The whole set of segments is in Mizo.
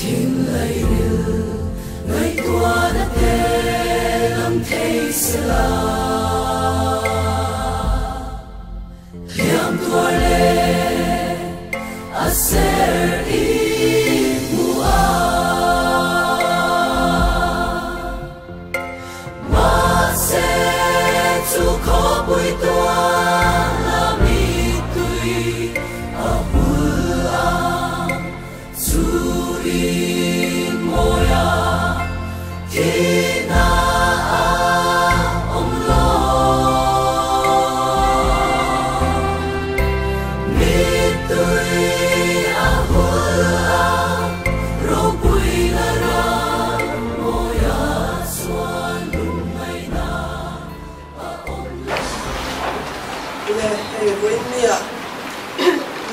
Thinlairil ngaihtuahna te lam thei sela. Hliam tuar leh a ser i hmu a. Mahse chu khawpui tuala mittui a hul a, chu in mawi a thihna a awm lo. Mittui a hul a, ropui la ram mawi a chuan lungngaihna a awm lo. Le hei vawiin nia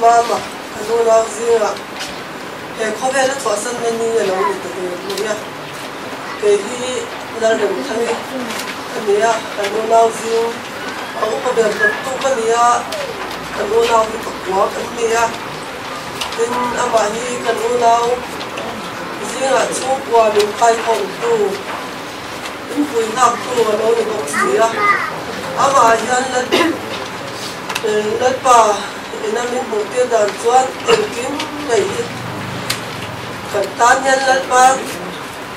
Mama ka nunau zingah he khawvela chhuahsanna ni a lo ni ta ve mai a, kei hi Lalremthangi ka ni a, ka nunau zing a upa ber dawttu ka ni a, ka nunau hi pakua kan ni a, tin amah hi ka nunau zingah chhungkua min kaikhawmtu inpui nghaktu a lo ni bawk si a, amah hian Lalpa ina min hmuh tir dan chuan engkim mai hi kan tan hian Lalpa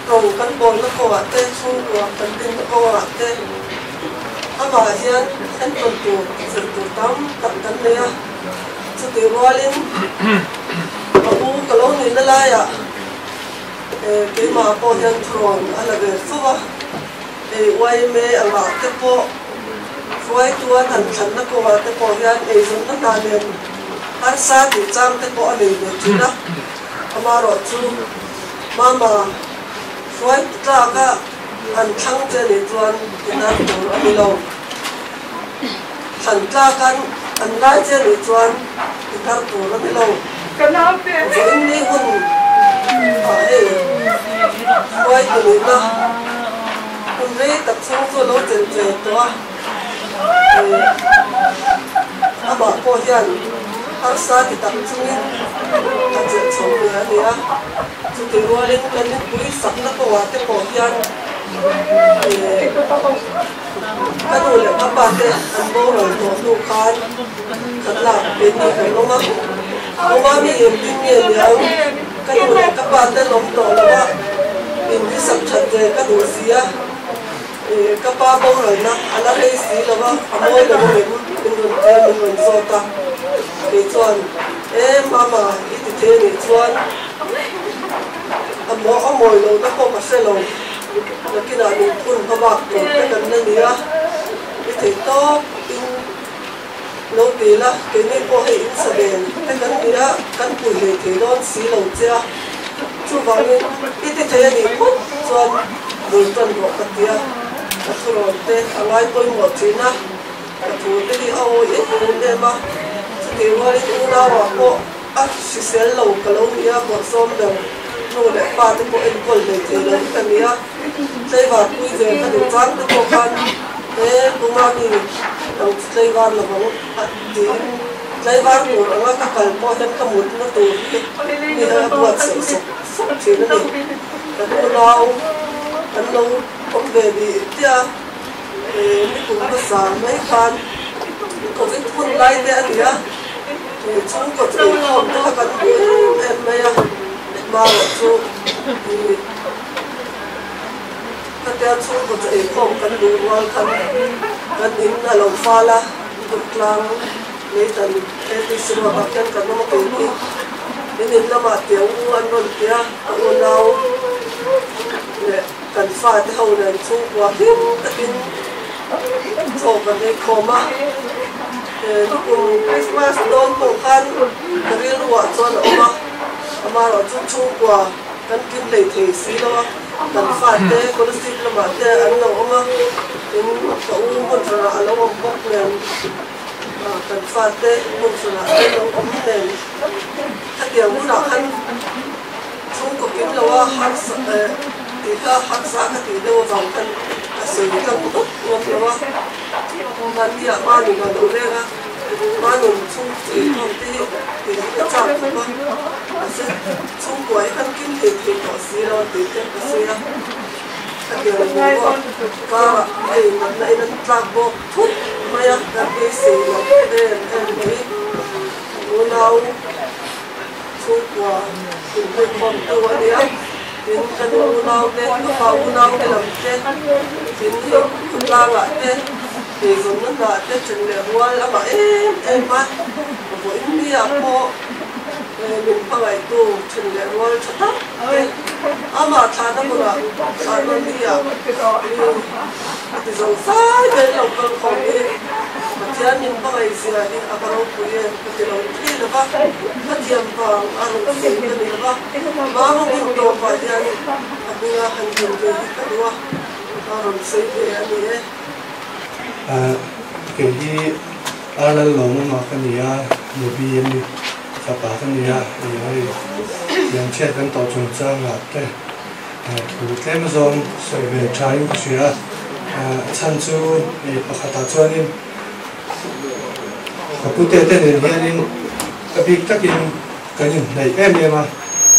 tawng kan bawlna kawngah te, chhungkua kan dinna kawngah te amah hian entawn tur, zir tur tam tak kan nei a. Chutih rualin a u ka lo nihna laiah keimah pawh hian thurawn a la ve fo a. Hei yma angah te pawh hruaituan han thlanna kawngah te pawh hian eizawnna hna nen harsa tih chang te pawh a nei ve thin a, amaherawhchu mama hruaitu tlaka an thlang che nih chuan inhar tur a ni lo. Thlan tlakan an ngai che nih chuan inhar tur a ni lo. Vawiin ni hun ah hei hruaitu nihna hun rei tak chhung chu a lo chelh ve tawh a, amah pawh hian harsa ti tak chungin a chelh chho ve a ni a. Chutih rualin kan mipui sakna kawngah te pawh hian Ka nu leh ka pa te an boral tawh hnu khan ka tlak ve ni kan awm a, awma mi engtin nge niang ka nu leh ka pa te an awm tawh lo a, in hi sak that ve ka duh si a, ka pa boralna a la rei si lo a, a mawi lo ang em min rawn tia min rawn zawt a, kei chuan e mama i ti thei anih chuan a mawi lohna pawh ka hre lo. Nakinah min phun hma bak tur te kan la ni a, i theih tawp in lo ti la, keini pawh hei in sa ven te kan ni a, kan pui hlei thei dawn si lo che a, chuvangin i ti thei a nih phawt chuan bul tan rawh ka ti a, ka thurawn te a ngai pawimawh thin a, ka thu te hi a awi em em a, chutih rualin unauah pawh A hrisel lo ka lo ni a, bawrhsawm ber nu leh pa te pawh enkawl hlei thei lo ka ni a, tlaivar pui ve ka duh chang te pawh khan he kuma mi lo chu tlaivar lo vang a tiin tlaivar tur anga ka kal pawh hian ka mutna tur hi mi a buatsaih sawk sawk thin a ni. Kan unau an lo awm ve dih tia ni kum hmasa mai khan Covid hun lai te a ni a. Chhungkaw chu inkhawm te kha kan hmu em em mai a, hmarawh chu khatia chhungkaw chu inkhawm kan duh rual khan kan in a lo fal a, Durtlang Leitan ATC Road ah khian kan awm a keini in in lamah tiang u an rawn ti a, ka unau leh kan fate ho nen chhungkua hlim takin chaw kan eikhawm a. Kum Christmas dawn pawh khan ka rilruah chuan a awm a, amaherawh chu chhungkua kan kim hlei thei si lo a, kan fate scholarship lamah te an lo awm a, tin ka u hmun hranah a lo awm bawk nen, kan fate hmun hranah te an lo awm nen, khatiang hunah khan chhungkaw kim lo a harsa tih kha harsa ka tih deuh avang khan ka sawi tlang vak ngam lo a. Mahniah hma ni lo lo reng a, Manun chhungkua inkhawm te hi tih hi ka chak khawp a, mahse chhungkua hi kan kim thei thei tawh si lo tih te ka sawi a. Khatiang boruak karah hei natna in an tlak bawk thut mai a, kan beisei loh em em mai. Unau chhungkua inhawihkhawm tu a nia, tin ka nu unau te, ka pa unau te lam te, tin hei khawtlangah te, eizawnna hnah te then leh rual a ngah em em a, vawiin mi-ah pawh min hmangaihtu then leh rual tha tak te, amah thlahna hmunah thlahna mi-ah mi a ti zo zai ber lo kal khawm hi Pathian min hmangaih zia hi a va ropui em ka ti lo thei lo va, ka thiam vang a rawn sawi ka ni lo va, mama hun tawpah hian a hminga han din ve hi ka duh a, a rawn sawi ve a ni e. Kei hi Arlal Lawmawma ka ni a, Nubi a ni, fapa ka ni a, hei thiamchhiat kan tawh chungchangah te Thu tlem zawng sawi ve thain ka hria a, a chhan chu pakhatah chuanin ka pute te nen hianin ka bik takin kan inhnaih em em a,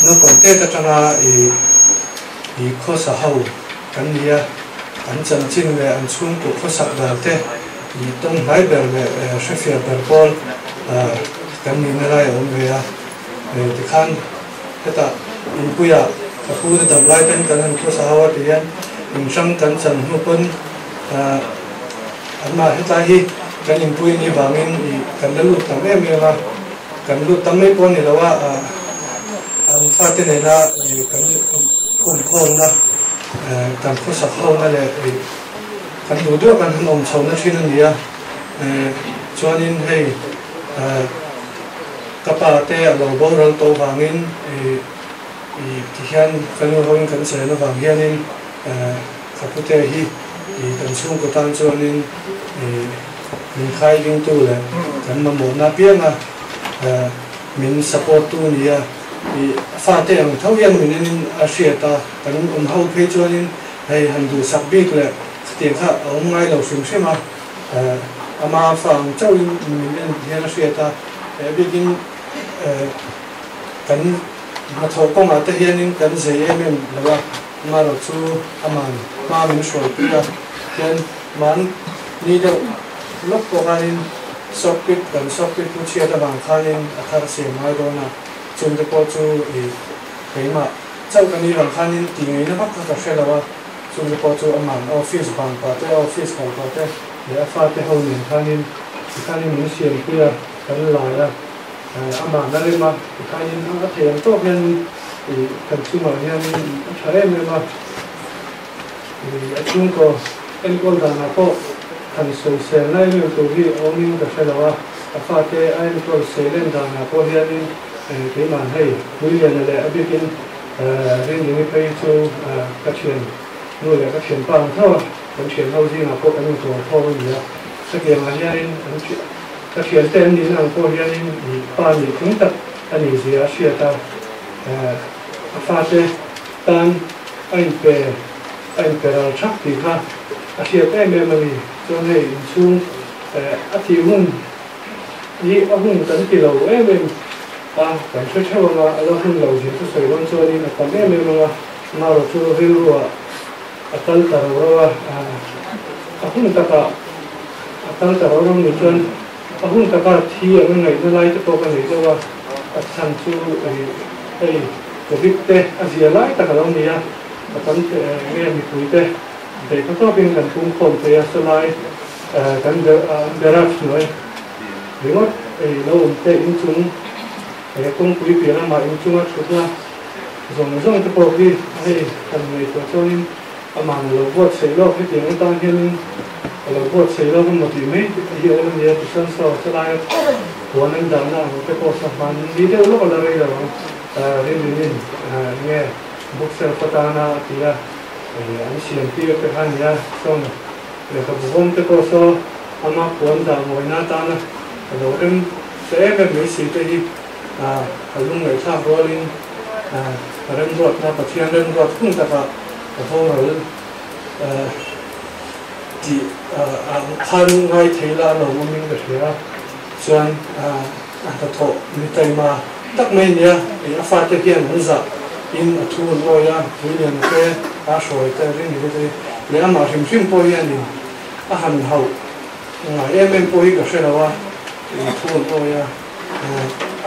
naupang tet atanga ih khawsa ho kan ni a, an chanchin leh an chhungkaw khawsak dan te ih tawng hnai ber leh hrefiah ber pawl kan nihna lai a awm ve a, tikhan. Hetah inpuiah ka pu te dam lai ten kan han khawsa ho a ti hian in hrang kan chan hnu pawn anmah hetlai hi kan inpui ni vangin ih kan la lut tam em em a, kan lut tam mai pawh a ni lo a, an fate nena kan awmkhawmna kan khawsak hona leh ih kan duh duh a kan han awm chhohna thin a ni a, chuanin hei. Ka pa te a lo boral tawh vangin ih tihian ka nu hoin kan chen avang hianin ka pute hi ih kan chhungkaw tan chuanin ih min khai dingtu leh kan mamawhna apianga min support tu nia ih fate ang tho hian min enin a hriat a, kan awm ho phei chuanin hei han duhsak bik leh khatiang kha a awm ngai lo hrim hrim a. Ama fa ang chauhin min en hian a hriat a, he bikin kan hnathawh kawngah te hianin kan zei em em lo a, amaherawh chu aman hma min hruaipui a, hian man ni deuh lawk pawh khanin socket kan socket pu chhiat avang khanin a thar siam ngai dawn a, chungte pawh chu ih keimah chauh ka nih vang khanin tih ngaihna vak kha ka hre lo a. Chumi pawh chu aman office bang pah te, office kal pah te leh a fate ho nen khanin tikhanin min siampui a, kan lai a, amah na rem a, tikhanin a thei ang tawk hian ih kan chungah hianin a tha em em a, ih a chhungkaw enkawl danah pawh han sawisel na em em tur hi a awmin ka hre lo a, a fate a enkawl seilen danah pawh hianin keimah hei Puiliana leh a bikin Rinlingi phei chu ka thian nu leh ka thianpa ang tho a, kan thian ho zingah pawh kan intuam khawm a ni a. Hetiangah hianin an ka thiante an nihna ang pawh hianin pa nih tling tak a nih zia a hriat a, a fate tan a inpe a inpe ral thak tih kha a hriat em em a ni. Chuan hei inchhung a thih hun hi a hun kan ti lo em em a, kan hre theuh ang a, a la hun lo zia chu sawi dawn chuanin a tam em em ang a, amaherawh chu rilruah a kal ta ro ro a, a hun takah a kal ta ro ro ni chuan a hun taka thi ang a ngaihna lai te pawh ka nei deuh a, a chhan chu hei Covid te a zia lai tak a lo ni a, a tam nge mipui te beih kha tawpin kan pungkhawm thei a, sawlai kan garage hnuai ringawt ei lo awm te inchung he kawngpui piah lamah inchunga thutna zawng zawng te pawh hi hei kan ngaihtuah chuanin amah a lo buatsaih lawk hetiang atan hianin a lo buatsaih lawk emaw tih mai hi a awm a nia tichuan saw chalai puan an dahna ang te pawh sahman ni deuh lawk a la rei lo ang rinrinin enge bookshelf atana a ti a an siam tir te kha a nia chuan Lehkhabu bawm te pawh saw ama puan dah mawina atana a lo rem ta em em mai si te hi a lungngaih thlak rualin a remruatna Pathian remruat hun takah a boral tih ah khan ngai thei la a lo awmin ka hria. Chuan a hnathawh mi taima tak mai a nia, a fate hian an zah in a thu an awi a, Puiliana te a hruai te ring te leh amah hrim hrim pawh hianin a han hauh ngai em em pawh hi ka hre lo a, thu an awi a,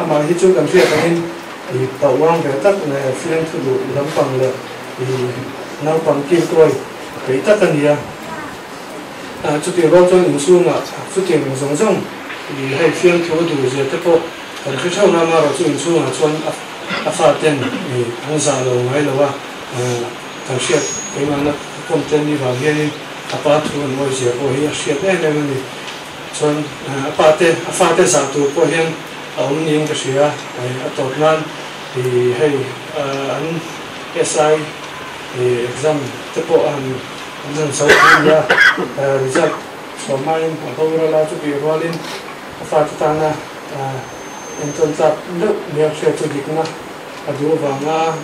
amah hi chu kan hriat angin pa uang ve tak leh fiamthu duh lampang leh naupang kilkawi peih tak a ni a. Chutih rual chuan inchhungah chutiang zawng zawng hei fiamthu a duh zia te pawh kan hre theuh na, amaherawh chu inchhungah chuan a faten an zah lo ngai lo a, kan hriat keimahna kawmte ni vang hianin a pa thu an awih zia pawh hi a hriat em em a ni. Chuan a pate a fate zah tur pawh hian a awm niin ka hria, a tawp nan hei an SI exam te pawh a han An han sawi thei nia, result chhuah hmain a boral a, chutih rualin a fate tana entawn tlak deuh nia hriat chu dikna a duh avanga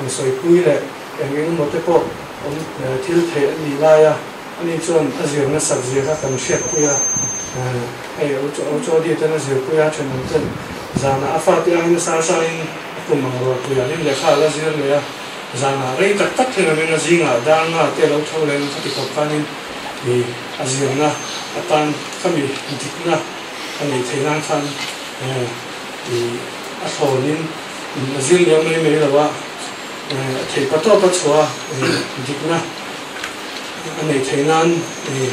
insawipui leh eng eng emaw te pawh awm thil theih a nih laia ani chuan a zir nasat zia kha kan hriatpui a, hei Ochodi ten a zirpui a, thenawm ten zanah a fate angin a sar sarin a kum ang rualpuiah hian lehkha a la zir leh a. Zanah rei tak tak thlen awmin a zingah dar nga te lo tho leh khati khawp khanin i a zirna atan khami dikna a neih theih nan khan i a thlawnin a zir liam mai mai lo a, a theih pa tawp a chhuah a dikna a neih theih nan i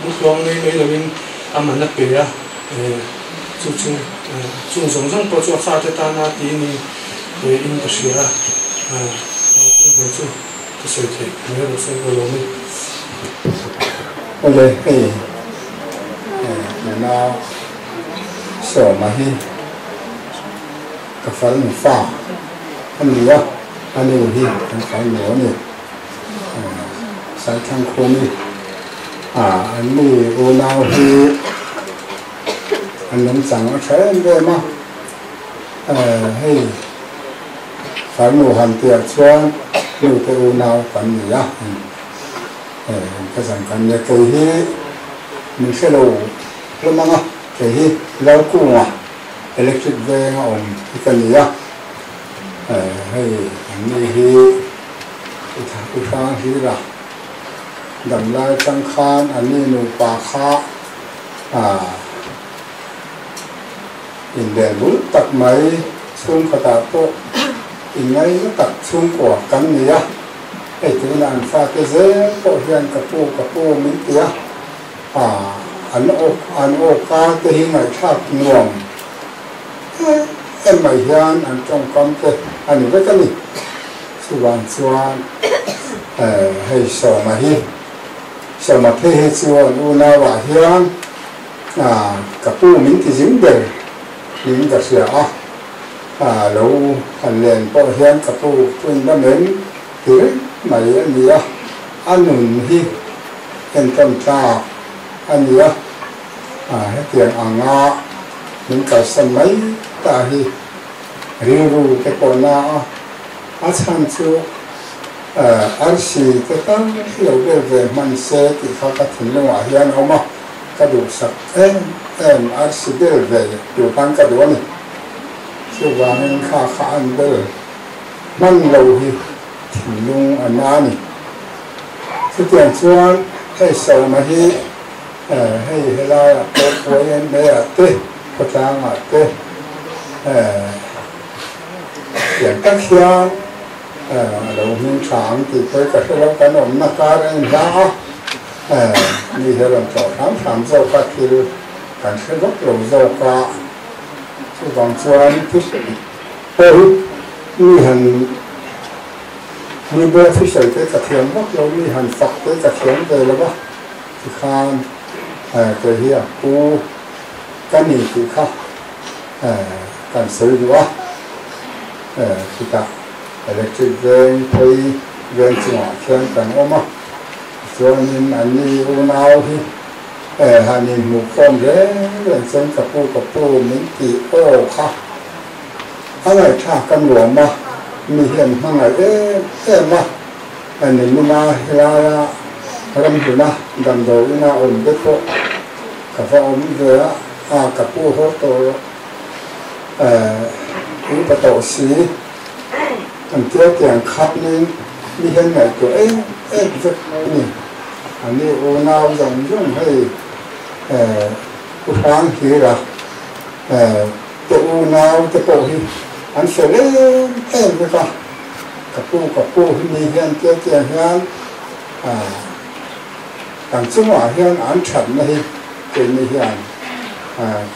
mutluang mai mai loin a man a pe a, chu chu chung zawng zawng pawh chu a fate tana tih ni in ka hria a, chu ve chu ka sawi theih mai erawh sawi ka lawm e. Awle hei tuna Sawma hi ka farnu fa a ni a, a nu hi kan farnu a ni. Saithangkhumi an ni unau hi an nungchang a tha em em a, hei farnu han tih ah chuan nu te unau kan ni a, ka zan kan nia kei hi min hre lo hlawm ang a, kei hi Lalkunga electric veng a awm hi ka ni a, hei an ni hi. U Hranghlira damlai atang khan a ni nupa kha inbel bul tak mai chhungkhatah pawh inngaina tak chhungkua kan ni a, hei tunah an fate zel pawh hian ka pu ka pu min ti a, an an awka te hi ngaihthlak nuam em em mai hian an tawngkam te a ni vek a ni. Chuvang chuan hei Sawma hi, Sawma phei hi chuan unauah hian ka pu min ti zing ber niin ka hria a, lo han len pawh hian ka pu pawhin la meng ti reng mai a ni a, a nun hi entawn tlak a ni a, hetiang anga min kalsan mai ta hi rilru te pawh na a. A chhan chu arsi te tal hi lo bel ve hman se tih kha ka thinlungah hian a awm a, ka duhsak em em arsi bel ve tur khan ka duh a ni. Chuvangin kha kha an bel hman lo hi thinlung a na a ni. Chutiang chuan hei Sawma hi hei helaiah pawh YMA ah te khawtlangah te Tiang tak hian a lo hming tha ang tih pawh hi ka hre lo, kan awmna kar a inhla a, mi hi a rawn tlawh hram hram zawk a, thil kan hre vak lo zawk a, chuvang chuan thil pawh hi mi han mi bula thu sawi te ka thiam vak lo, mi han fak te ka thiam ve lo va, tikhan kei hi a pu ka ni tih kha. Kan sawi duh a, chutah electric veng phei veng chungah khian kan awm a, tichuanin anni unau hi han inhmuh khawm reng reng chuan ka pu ka pu min tih aw kha a ngaihthlak a nuam a, mi hian hmangaih em em a, nimina helaia ramhluna damdawiina awm te pawh ka va awm ve a. a ka pu haw tawh rawh upa tawh si an tia tiang khanin mi hian ngaihtuah em em vek mai a ni. Ani unau zawng zawng hei Pu Hranghlira te unau te pawh hi an fel em em vek a, ka pu ka pu hi mi hian tia tiang hian kan chungah hian an thatna hi keini hian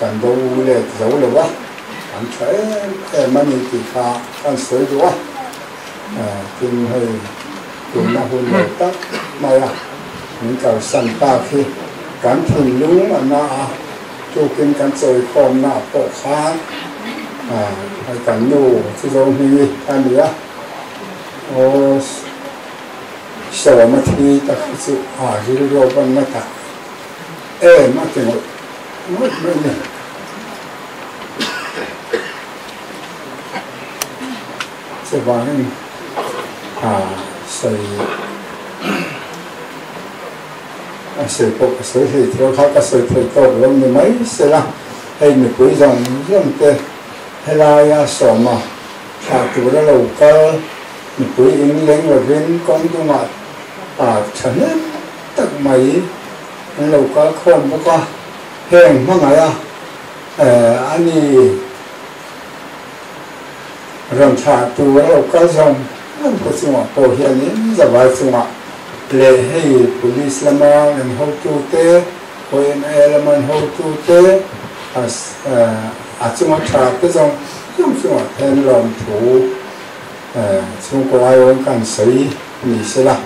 kan bo let zo lo a, an tha em em a ni tih kha kan sawi duh a, tin hei tunna hun lo tak mai a min kalsan tak hi kan thinlung a na a, tukin kan chawikhawmna pawh khan hei kan nu chu zo hming hi a ni a, aw. Sawma thi tak hi chu a rilru a ban na tak em a ti ngawih ngawih mai a ni. Chuvangin a sawi a sawi pawh ka sawi hlei thei kha ka sawi thei tawk lo ni mai sela hei mipui zawng zawng te helaia sawma thlah tura lo kal Mipui in leng lovin kawng dungah pa thahnem tak mai an lo kal khawm bawk a, heng hmangaih a a ni rawn thlah tur a lo kal zawng zawng te chungah pawh hianin zavai chungah leh hei Police lama an hotute, YMA lama an hotute a chunga tha te zawng zawng chungah hian lawmthu Chhungkaw aiawm kan sawi ni sela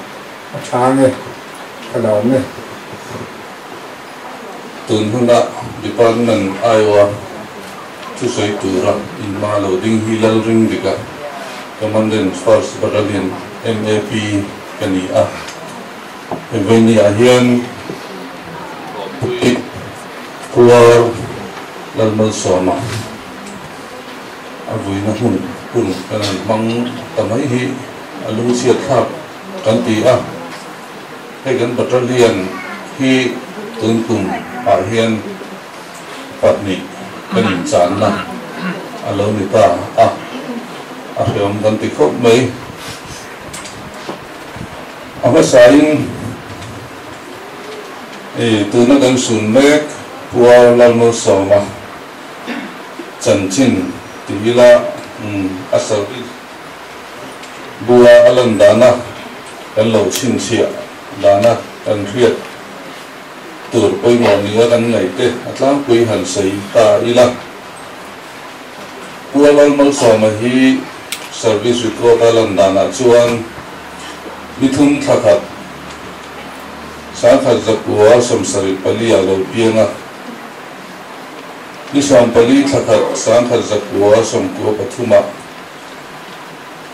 a tha nge ka lo nge. Tun huna Department aiawha thusawi tura inhma lo ding hi Lalringdika, Commandant First Battalion MAP ka ni a. He vawinia hian Pui Khuar Lalmalsawma. A vuina hmun hun kan han hmang ta mai hi a lungchhiat thlak kan ti a, hei kan battalion hi tun kum ah hian pahnih kan inchanna a lo ni ta a, a hreawm kan ti khawp mai. A hmasain tuna kan sun mek Puar Lalmalsawma. Chanchin ti ila a service bua a lan dana kan lo chhinchhiah dana kan hriat tur pawimawh nia kan ngaih te a tlangpui han sawi ta ila. Pu Lalmalsawma hi service record a lan danah chuan ni thum thla khat 1974 ah lo piang a. Ni 14 thla khat 1993 ah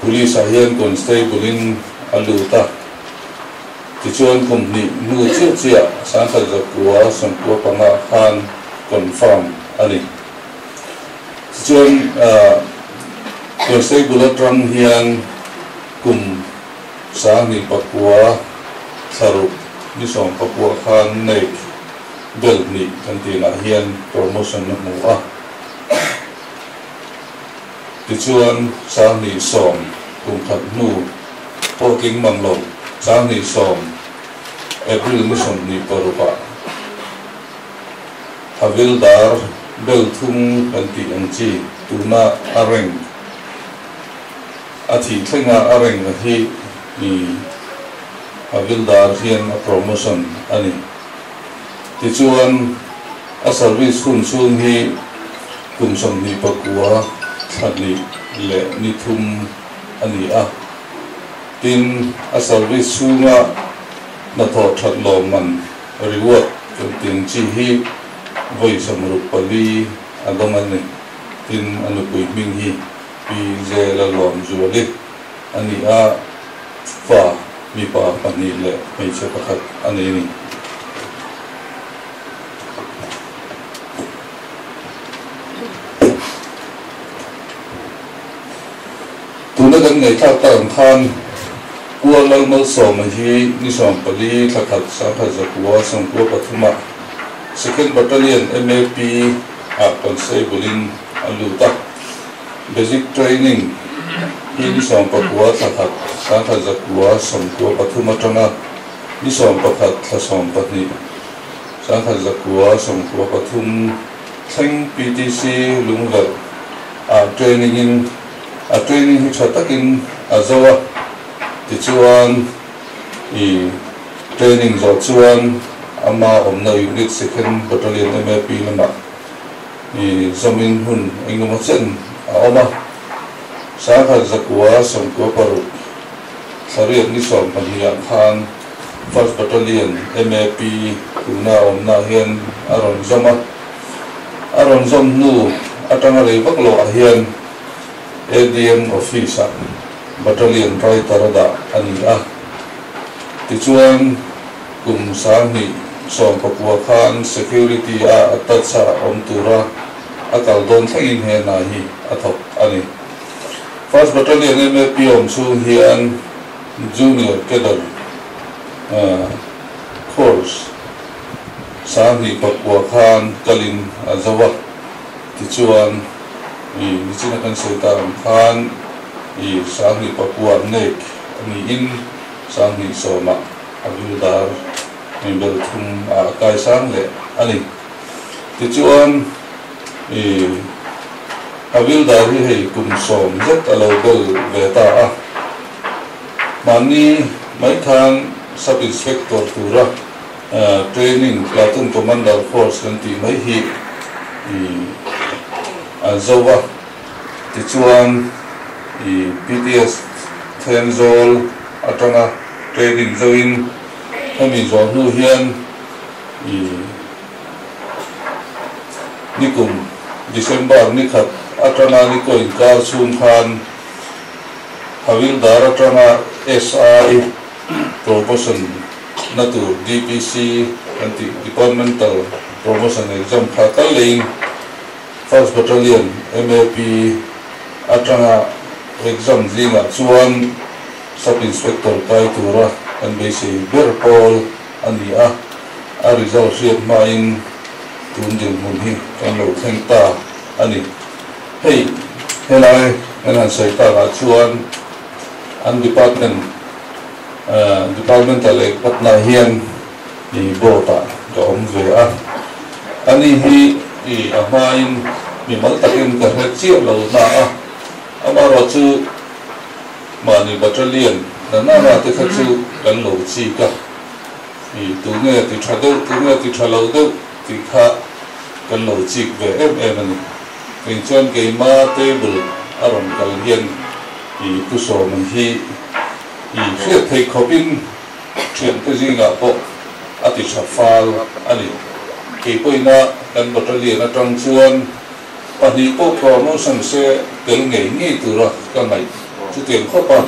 Police ah hian Constable in a lut a, tichuan kum hnih hnu chiah chiah 1995 ah khan confirm a ni. Tichuan Constable atang hian kum 2009 thla ruk ni 19 khan nek Bel hnih kan tinah hian promotion a hmu a, tichuan 2010 kum khat hnu pawh tling mang lo 2010 April ni 26 ah Havildar bel thum kan tih ang chi tuna a rank a thih thlenga a rank hi Havildar hian a promotion a ni. Tichuan, a service hun chhung hi kum 29 thla hnih leh ni thum a ni a. Tin, a service chhunga hnathawh that lawmman, reward, kan tin chi hi vawi 64 a dawng a ni. Tin, a nupui hming hi Pi Zela Lawmzuali a ni a, fa mipa pahnih leh hmeichhe pakhat a nei a ni. Tuna kan ngaihthlak tak ang khan Pu Lalmalsawma hi ni 14 thla khat 1993 ah. Second Battalion MAP ah Constable in a lut a. Basic Training hi ni 19 thla khat 1993 atanga ni 11 thla 12 1993 thleng PTC Lungverh ah training in a training hi tha takin a zo a, tichuan i training zawh chuan ama awmna Unit Second Battalion MAP lamah i zawmin hun engemaw chen a awm a, 1996 thla riat ni 12 ah khan First Battalion MAP tuna awmna hian a rawn zawm a, a rawn zawm hnu atanga rei vak loh ah hian ADM Office ah Battalion Writer a dah a ni a. Tichuan kum 2019 khan Security a attach a awm tura a kal dawn thlengin he hna hi a thawk a ni. First Battalion MAP awm chhung hian Junior Cadre Course 2009 khan kalin a zo a. Tichuan i nichina kan sawi ta ang khan i 2009 nek a niin 2010 ah a vildar mi bel thum a kai sang leh a ni. Tichuan i a vildar hi hei kum 10 zet a lo bel ve ta a. Mahni mai khan Sub Inspector tura training Platoon Commander Course kan tih mai hi i a zo a. Tichuan i PTS Thenzawl atanga training zoin hemi zawh hnu hian i nikum December ni khat atanga ni ko inkar chhung khan Havildar atanga SI promotion na tur DPC kan tih Departmental Promotion Exam kha kal leiin First Battalion MAP atanga exam zingah chuan Sub Inspector kai tura kan beisei ber pawl a ni a, a result hriat hmain tun dinhmun hi kan lo thleng ta a ni. Hei helai kan han sawi takah chuan an department departmental ekpatna hian i board ah ka awm ve a, ani hi i a hmain mi mal takin ka hre chiah lo na a, amaherawh chu mahni battalion na nana te kha chu kan lo chik a, i tunge ti tha deuh tunge ti tha lo deuh tih kha kan lo chik ve em em a ni. Eng chuan keima table a rawn kal hian i pu sawm hi i hriat theih khawpin thiante zingah pawh a ti tha fal a ni. Keipawhina kan battalion atang chuan pahnih pawh promotion se tel ngei ngei tura ka ngaih chutiang khawpa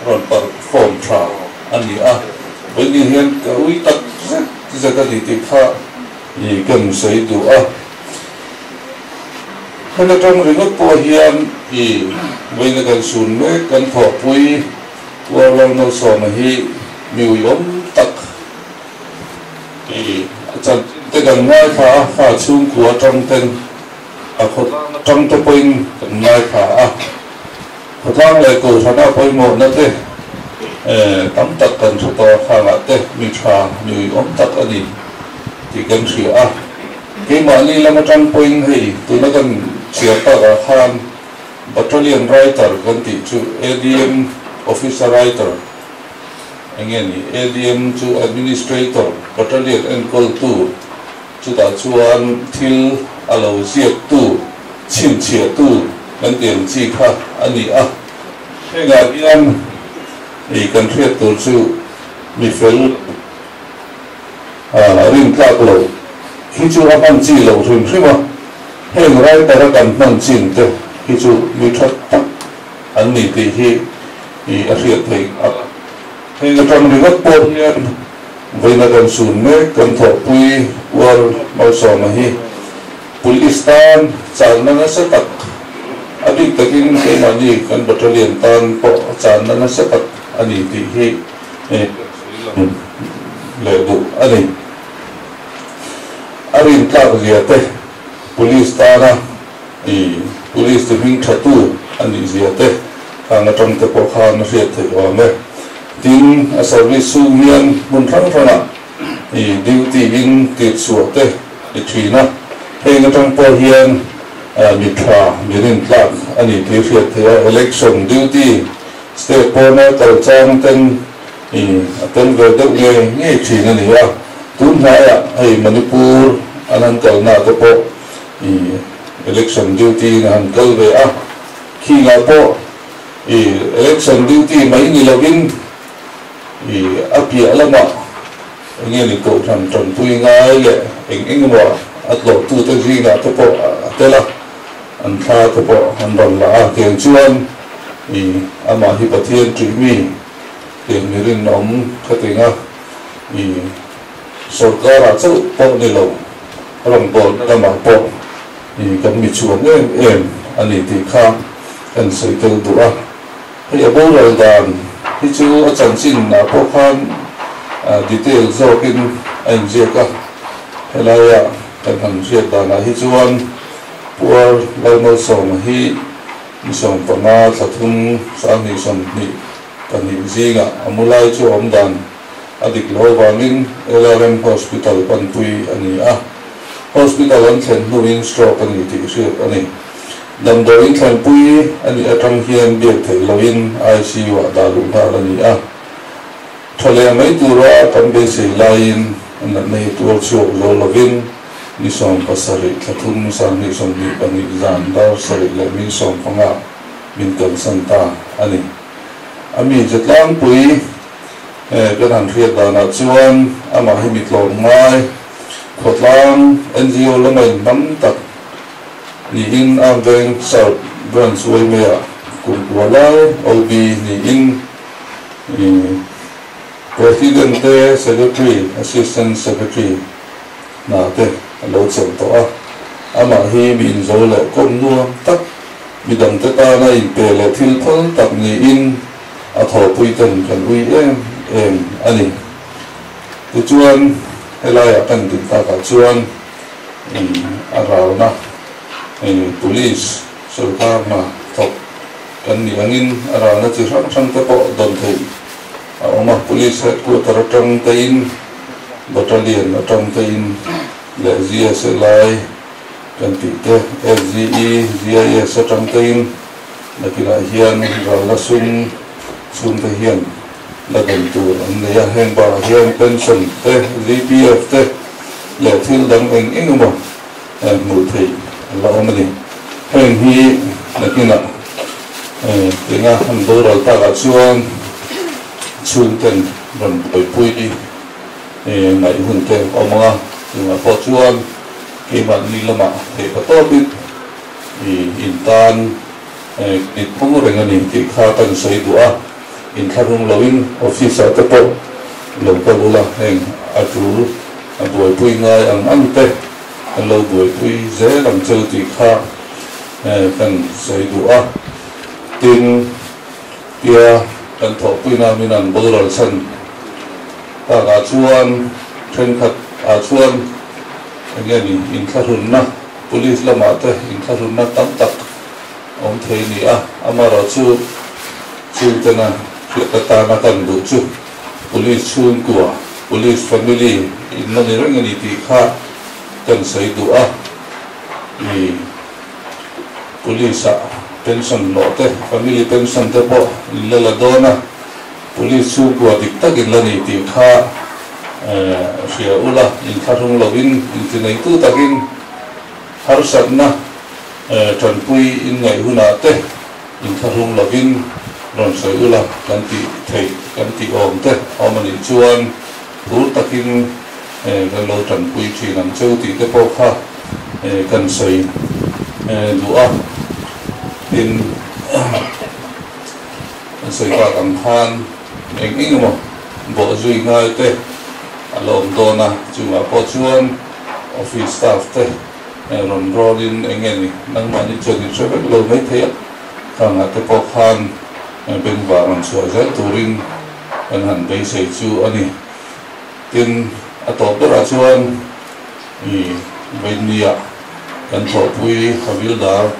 rawn perform tha a ni a. Vawiin hian ka ui tak zet zet a ni tih kha i kan sawi duh a. Hemi atang ringawt pawh hian i vawiin kan sun mek kan thawhpui Uarlal Malsawma hi mi uiawm tak i a chanchin te kan ngaithla a, fa chhungkua atang ten a khawtlang atang te pawhin kan ngaithla a, khawtlang leh kohhrana pawimawhna te tam tak kan hre tawh a, khangah te mi tha mi uiawm tak a ni tih kan hria a. Keimahni lam atang pawhin hei tuna kan chhiar takah khan Battalion Writer kan tih chu ADM Officer Writer eng nge ni ADM chu Administrator Battalion enkawltu chutah chuan thil a lo ziaktu chhinchhiahtu kan tih ang chi kha a ni a. Hengah hian i kan hriat tur chu mi fel rin tlak lo hi chu a hman chi lo hrim hrim a, heng writer a kan hman chin te hi chu mi tha tak an ni tih hi i a hriat theih a. Heng atang ringawt pawh hian vawiin kan sun mek kan thawhpui Uar Malsawma hi Police tan channa nasa tak a bik takin keimahni kan battalion tan pawh channa nasa tak a ni tih hi kan sawi lang leh duh a ni. rin tlak zia te, police tana i police ti hming tha tu a nih zia te khang atang te pawh khan a hriat theih awm e. Tin, a service chhung hian hmun hrang hrangah i duty in tirh chhuah te i thin a, heng atang pawh hian mi tha, mi rin tlak a ni tih hriat theih a. Election duty state pawna kal chang ten i a tel ve deuh ngei ngei thin a ni a, tun hnaiah hei Manipur an han kalna te pawh i election duty in a han kal ve a, khingah pawh i election duty mai ni lovin i a piah lamah eng nge ni kohhran tanpui ngai leh eng eng emaw a tlawhtute zingah te pawh a tel a, an thla te pawh an rawn la a, tiang chuan i amah hi Pathian ṭih mi. Tiang mi rinawm khatinga i sorkarah chauh pawh ni lo, rawngbawlna lamah pawh i kan mi chhuang em em a ni tih kha kan sawi tel duh a. Hei a boral dan hi chu a chanchin ah pawh khan detail zawkin a inziak a, helaia kan han hriat danah hi chuan Puar Lalmalsawma hi mi 15 thla thum 2020 pahnih zingah a mu lai chu awm dan a dik lo avangin LRM Hospital panpui a ni a. Hospital an thlen hnuin stroke a ni tih hriat a ni. Damdawiin thlenpui a nih atang hian biak theih loin ICU ah dah luh nghal a ni a. Tha leh mai tura kan beisei laiin a natna hi tuar chhuak zo lovin ni 17 thla thum 2022 zan dar sarih leh min 15 min kalsan ta a ni. A mi che tlangpui kan han hriat danah chuan amah hi mi tlawm ngai, khawtlang NGO lama inhmang tak niin Armed Veng South Branch Uaimea kum kua lai OB niin President te Secretary, Assistant Secretary hna te a lo chelh tawh a. Amah hi mi inzo leh kawm nuam tak, mi dangte tana inpe leh thil phal tak niin a thawhpui ten kan ui em em a ni. Tichuan, helaiah kan din takah chuan a ralna police sorkar hna thawk kan nih angin a ralna chi hrang hrang te pawh dawn theih a awm a. Police headquarter atang tein, battalion atang tein leh GSLI, Kan tih te, FGE, GIS atang tein nakinah hian ralna sum chhungte hian la dawn tur an nei a, heng bakah hian pension te, VPF te leh thil dang eng eng emaw hmuh theih an la awm a ni. Heng hi nakinah tinga an boral takah chuan chhungten rawn buaipui ngaih hun te awm ang a, chungah pawh chuan Keimahni lamah theih pa tawpin i intan in phung reng a ni tih kha kan sawi duh a, inthlahrung loin office ah te pawh lo kal ula, heng a tul a buaipui ngai ang ang te kan lo buaipui zel ang cheu tih kha kan sawi duh a. Tin, tia kan thawhpuina min an boral chhan takah chuan thenkhat ah chuan Eng nge ni inthlahrunna, police lamah te inthlahrunna tam tak awm thei ni a, amaherawhchu chhungtena hriat atana kan duh chu police chhungkua, police family in la ni reng a ni tih kha kan sawi duh a, i police ah pension hlawh te, family pension te pawh in la la dawn a. Police chhungkua dik tak in la ni tih kha hria ula, inthlahrung lovin, intineitu takin harsatna tanpui in ngaih hunah te inthlahrung lovin rawn sawi ula kan tih theih, kan tih awm te awm a nih chuan phur takin kan lo tanpui thin ang cheu tih te pawh kha kan sawi duh a. Tin. An sawi tak ang khan eng eng emaw bawh zui ngai te a la awm dawn a, chungah pawh chuan office staff te rawn rawlin eng nge ni nangmahni chuan in hre vek lo mai thei a, khangah te pawh khan bengvar rawn chhuah zel turin kan han beisei chu a ni. Tin, a tawp berah chuan i. Vainia kan thawhpui Havildar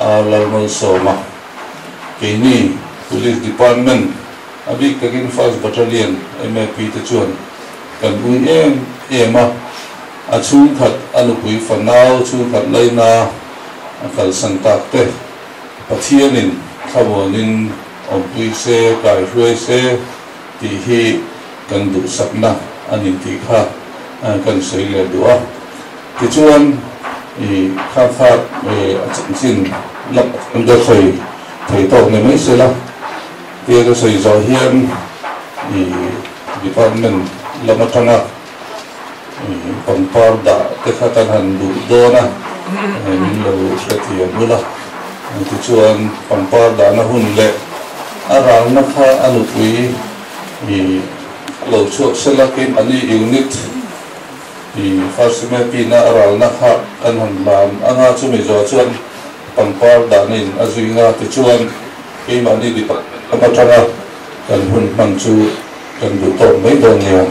R Lalmalsawma keini Police Department a bik takin First Battalion MAP te chuan kan ui em em a, a chhungkhat a nupui fanau chhungkhat laina a kalsan tak te Pathianin thlamuanin awmpui se kaihruai se tih hi kan duhsakna a ni tih kha kan sawi leh duh a. Tichuan i kha kha a chanchin lak an ka sawi thei tawk ni mai se la, tia ka sawi zawh hian i department lam atanga i pangpar dah te kha kan han duh dawn a, min lo hrethiam ula. Tichuan pangpar dahna hun leh a ralna kha a nupui i lo chhuak sela keimahni unit i first map-ina a ralna kha kan han hlan anga chumi zawh chuan pangpar dahna in a zui nga tichuan keimahni department lam atanga kan hun hman chu kan duh tawk mai dawn nia.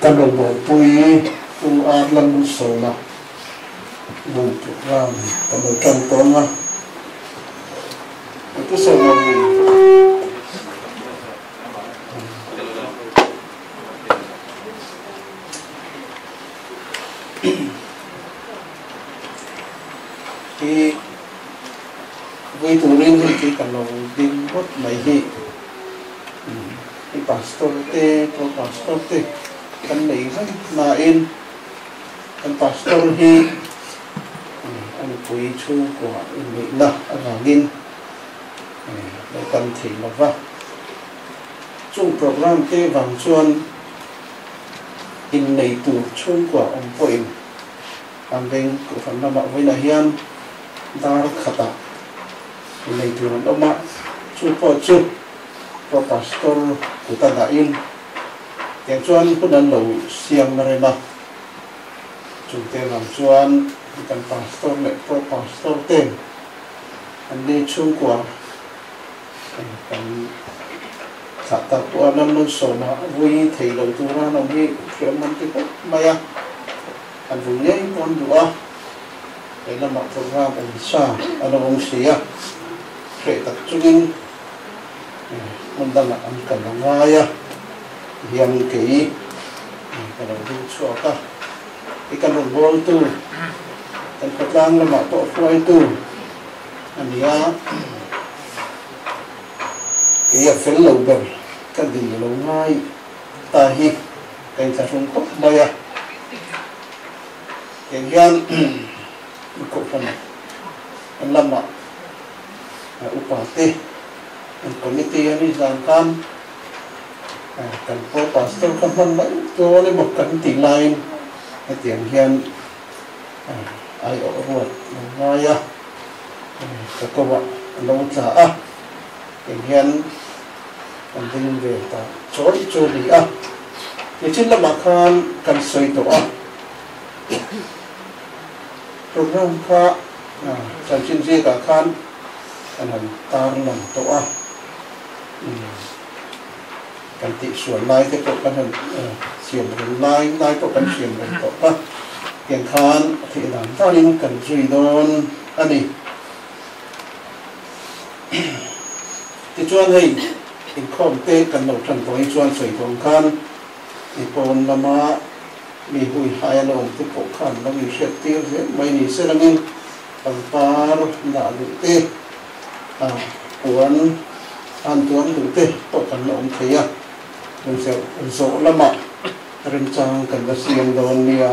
Kan rawngbawlpui Pu Ar Lalmalsawma vui program kan lo tan tawng a, Pu Sawma vui. Hi vui turin hei khi kan lo ding ngawt mai hi. I pastor te pro pastor te kan nei reng nain kan pastor hi a nupui chhungkua inneihna avangin lo kan thei lo va. Chung program te vang chuan innei tur chhungkua awm pawhin an veng kohhran lamah vawiinah hian dar khatah innei tur an awm a, chu pawh chu Pro Pastor kuta dahin Tiang chuan hun an lo siam rem a, chungte vang chuan kan pastor leh pro pastor ten an ni chhungkua kan thlah tak pawh a Lalmalsawma vui thei lo tura an awm hi hriam an ti khawp mai a, an vui ngei pawh an duh a, lehlamah program awm sa a lo awm si a, hreh tak chungin hmun dangah an kal a ngai a, tihian kei ka lo ding chhuak a, i kan rawn bawltu kan khawtlang lamah pawh hruaitu a ni a, kei a fel lo ber ka dil lo ngai ta hi ka inthlahrung khawp mai a, tiang hian kohhran lamah upa te an committee a ni zan khan kan pro pastor kha hman mai dawn emaw kan tih laiin hetiang hian aiawh ruat lo ngai a, ka ko ah a lo tla a, tiang hian kan ding ve ta chawi chu a ni a, nichin lamah khan kan sawi tawh a, program kha chanchin zikah khan kan han tar lang tawh a, kan tihsual lai te pawh kan han siam reng lai lai pawh kan siam reng tawh a, tiang khan a theih dan danin kan zui dawn a ni. Tichuan hei inkhawm te kan lo tan tawh hi chuan sawi tawh ang khan i pawn lama mi hui hai a lo awm te pawh khan lo inhriat tir zel mai ni se langin pangpar dah luh te puan an tuam duh te pawh kan la awm thei a, hmun zawh lamah remchang kan la siam dawn nia.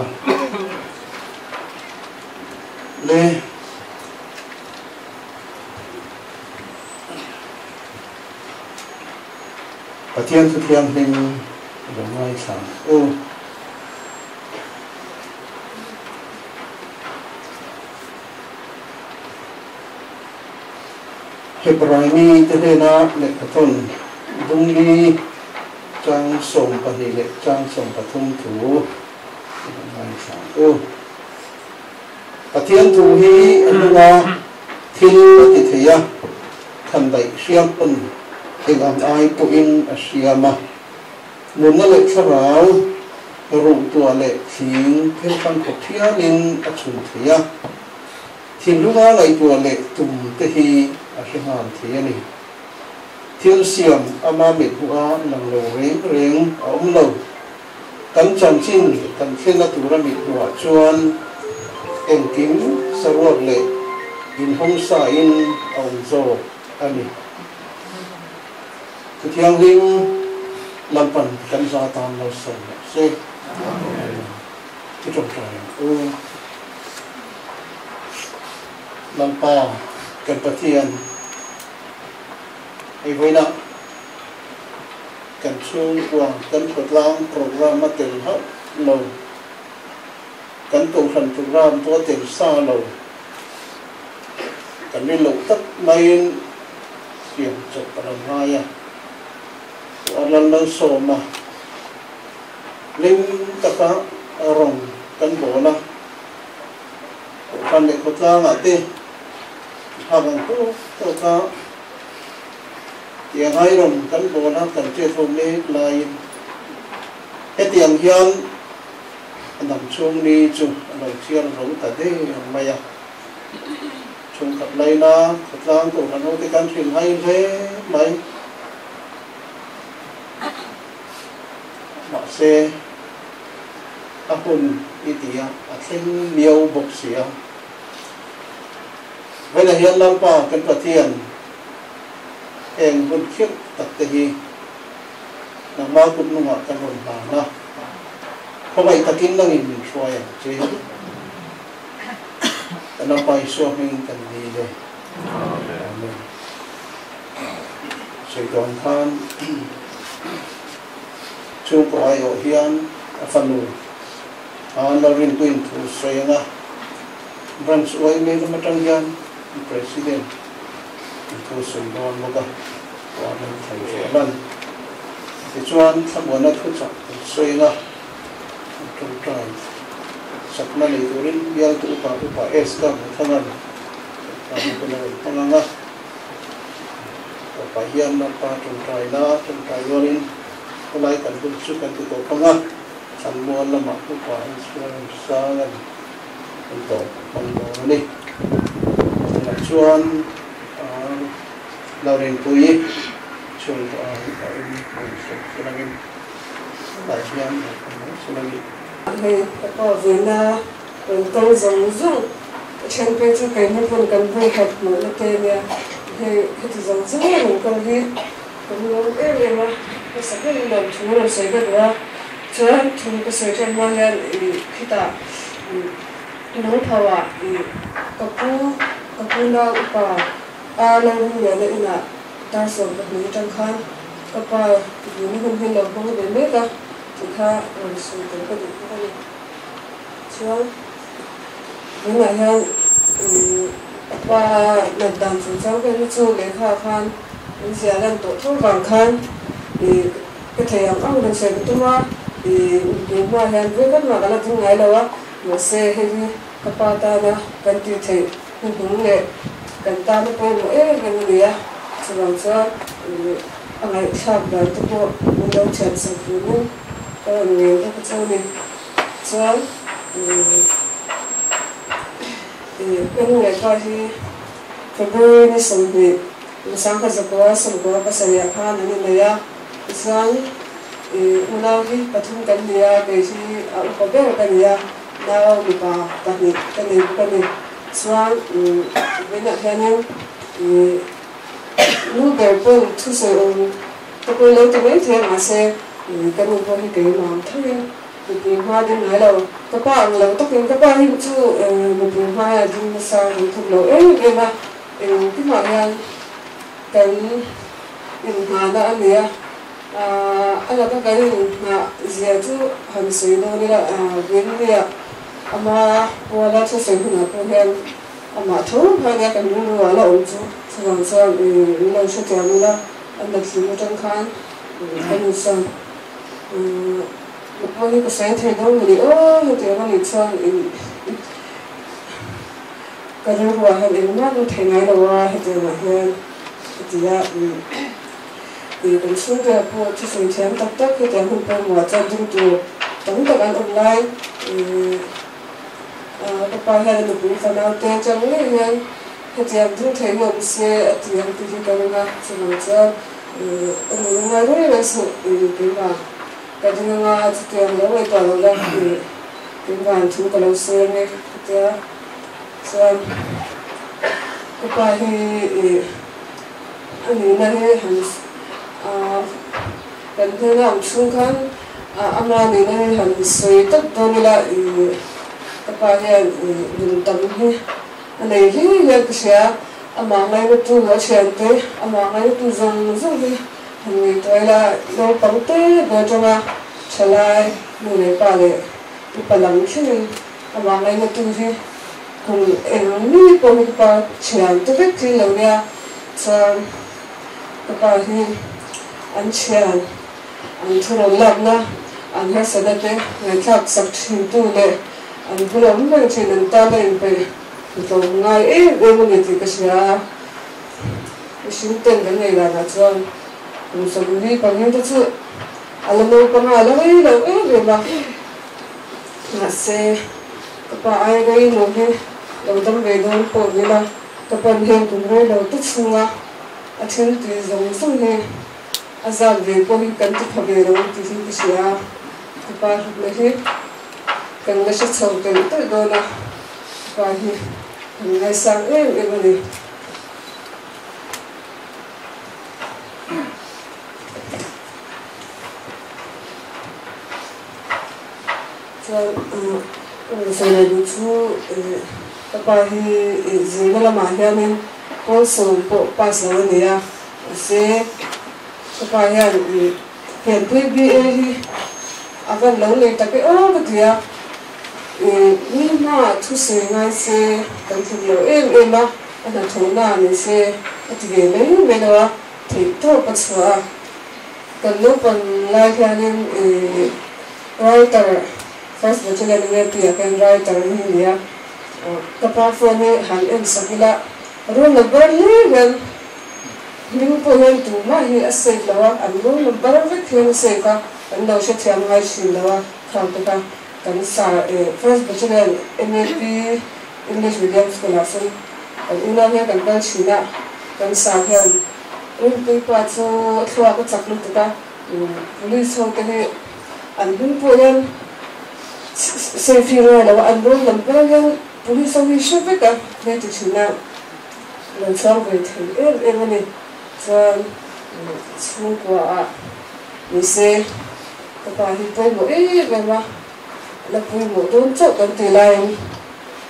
Le Pathian thu thianghlim lo ngaithla ang u. Hebrai mite hnena lehkhathawn Dungli chang 12 leh chang 13 thu i lo ngaithla ang u. Pathian thu hi a hnunga thil a ti thei a, khandaih hriam pawn eng ang ai pawhin a hriam a. Nunna leh thlarau ruh tuah leh thling thil hrang khawp hialin a chhun thei a. Thinlunga ngaihtuah leh tum te hi a hre nghal thei a ni. Thil siam ama mithmuha lang lo reng reng a awm lo. Kan chanchin kan thlenna tura mithmuhah chuan engkim saruak leh inhawng sain a awm zawk a ni. Thuthianghlim Lalpan kan za tan lo sawi rawh se. Amen. I tawngtai ang u. Lalpa kan Pathian, hei vawiinah kan chhungkua kan khawtlang program a tel hauh lo, kan kohhran program pawh a tel sa lo, kan rin loh tak maiin siam chawp a lo ngai a, Lalmalsawma. Hlim taka rawng kan bawl a, Kohhran leh khawtlangah te phak ang tawk tawk a tiang ai rawng kan bawl a, kan chet ho mek laiin hetiang hian a dam chhung ni chu a lo chhiar zo ta der mai a. Chhungkhat laina khawtlang Kohhran ho te kan hrilhhai hle mai. Mahse, a hun i ti a, a thleng miau bawk si a. Vawiinah hian Lalpa kan Pathian heng hun khirh tak te hi nangmah kut nungah kan rawn hlan a, khawngaih takin nangin min hruai ang che. Kan Lalpa Isua hming kan ni le. Amen. Sawi dawn khan chhungkaw aiawh hian a fanu a Lalrinpuiin thu sawi anga Branch YMA lam atang hian President in thu sawi dawn bawk a, Puan an thlan chu a lan. Tichuan, thlamuanna thuchak kan sawi anga an tawngtai chakna nei turin bialtu upa Upa Esther Muthangan tawngtaina hun a rawn hmang ang a. Tawpah hian Lalpa tawngtaina tawngtai rualin khawlai kan hun chu kan ti tawp ang a, thlanmual lamah Upa Insurance-a kan tawp hmang dawn a ni. Tunah chuan Laurinpuii chhungkaw a a in rawn sawi silangin tunah hian rawn awm mai silangin. Hei ka pa vuina rawn kal zawng zawng a then phei chu keini pawn kan vawi khat hmuhna te nia hei heti zawng zawng a rawn kal hi kan lawm em em a hmasa berin lawm thu rawn sawi ka duh a chuan thu ka sawi ṭan hma hian ih khitah lungpho ah ih ka pu ka pu nau upa A lo rum liana inah dar 12 atang khan ka pa vuna hun hi lo hmang ve mek a tih kha rawn sawi tel ka duh bawk a ni. Chuan tunah hian ka pa nat dan chungchang vel hi chu lehkha khan min ziah lan tawh tho vang khan ka thei ang ang rawn sawi ka tum a, mipui hmaah hian vekhat mah ka la ding ngai lo a, mahse hei hi ka pa tana kan tih theih Hnuhnung leh kan tana pawimawh em em a ni a, chuvang chuan a ngaihthlak dan te pawh min lo thiam sak turin ka rawn ngen bawk a chu a ni. Chuan ka nu leh pa hi February ni 20 1997 khan an innei a, tichuan unau hi pathum kan ni a, kei hi a upa ber ka ni a. Nau mipa pahnih ka nei bawk a ni. Chuan vawiinah hianin nu ber pawn thusawi awm ka pawi lo ti mai thei a, mahse ka nu pawh hi keimah ang thovin mipui hma ding ngai lo. Ka pa ang lo takin ka pa hi chu mipui hma hian a ding nasa kan thawk lo em em a, engkimah hian kan inhmahna a ni a. A laka kan inhmah zia chu han sawi dawn ila, Vengnia ama puala thusawi hunah pawh hian amah tho kha nia kan rilru ah la awm chu. Chuvang chuan min lo hrethiam ila, an la thlim atang khan ka nu chuan ka pawh hi ka sawi thei dawn mawni aw hetiang a nih chuan ka rilru ah hian engmah lu thei ngai lo a hetiang ah hian a ti a. Ih kan chhungte ah pawh thusawi thiam tak tak hetiang hun pawimawh ah chuan ding tur tam tak an awm lai. Ih ka pa hian a nupui fanau te atang ngei hian hetiang ding thei hi awm se a ti ang tih hi ka ring a, chuvang chuan ih ka nun a ngai reng reng suh ih keimah ka ding anga chutiang lo ngaihtuah lo la ih keimah an thu ka lo sawi ange hetia chuan ka pa hi ih A nihna hi han kan hnena awm chhung khan ama nihna hi han sawi tawp dawn ila ih ka pa hian ih nun tam hi a nei hle hian ka hria. Amah ngainatu a thiante, amah ngainatu zawng zawng hi han ngaihtuah ila naupang te ber atanga thalai nu leh pa leh upa lam thlengin amah ngainatu hi Kum eng mi pawh hi ka pa thian te vek thil lo nia, chuan ka pa hi an thian, an thu rawn lakna, an harsatna te ngaihthlak sak thin tu leh an bul awm reng thin an tan a inpeih tlawm ngai em em a ni tih ka hria a, mihring ten kan ngei danah chuan kum 24 te chu a la naupang a, a la rei lo em em a, mahse. Ka pa ai rei lo hi lo dam ve dawn pawh ni la, ka pan hian kum rei lo te chhunga a thil tih zawng zawng hi a zat ve pawh hi kan ti pha ve lo tih hi ka hria a, ka pa hlutna hi kan la hre chho telh telh dawn a, ka pa hi kan ngaisang em em a ni. Chuan sawi leh duh chu ka pa hi zirna lamah hianin pawl 10 pawh pass lo a ni a, mahse ka pa hian pianpui BA hi a van lo nei tak e aw ka ti a, mi hmaah thusawi ngai se kan tluk lo em em a, a hnathawhna ni se a ti ve mai mai lo a, theihtawp a chhuah a. Kan naupan lai hianin ih writer first battalion MAP ah khian writer hi a ni a, ka pa phone hi han en sak ila roll number hle hian hming pawh hian tumah hi a save lo a, an roll number vek hian a save a, kan lo hrethiam ngai thin lo a, khang te kha kan sa ih first battalion MAP English medium school ah sawn kan unau hian kan kal thin a, kan sa hian Rinpui pa chu thluak a chak lutuk a, police ho te hi an hming pawh hian safe ngai lo a, an roll number hian police ho hi hre vek a, hei ti thin a lo chhuang ve thei em em a ni. Chuan chhungkua ah ni se ka pa hi pawimawh em em a, la pawimawh dawn chauh kan tih laiin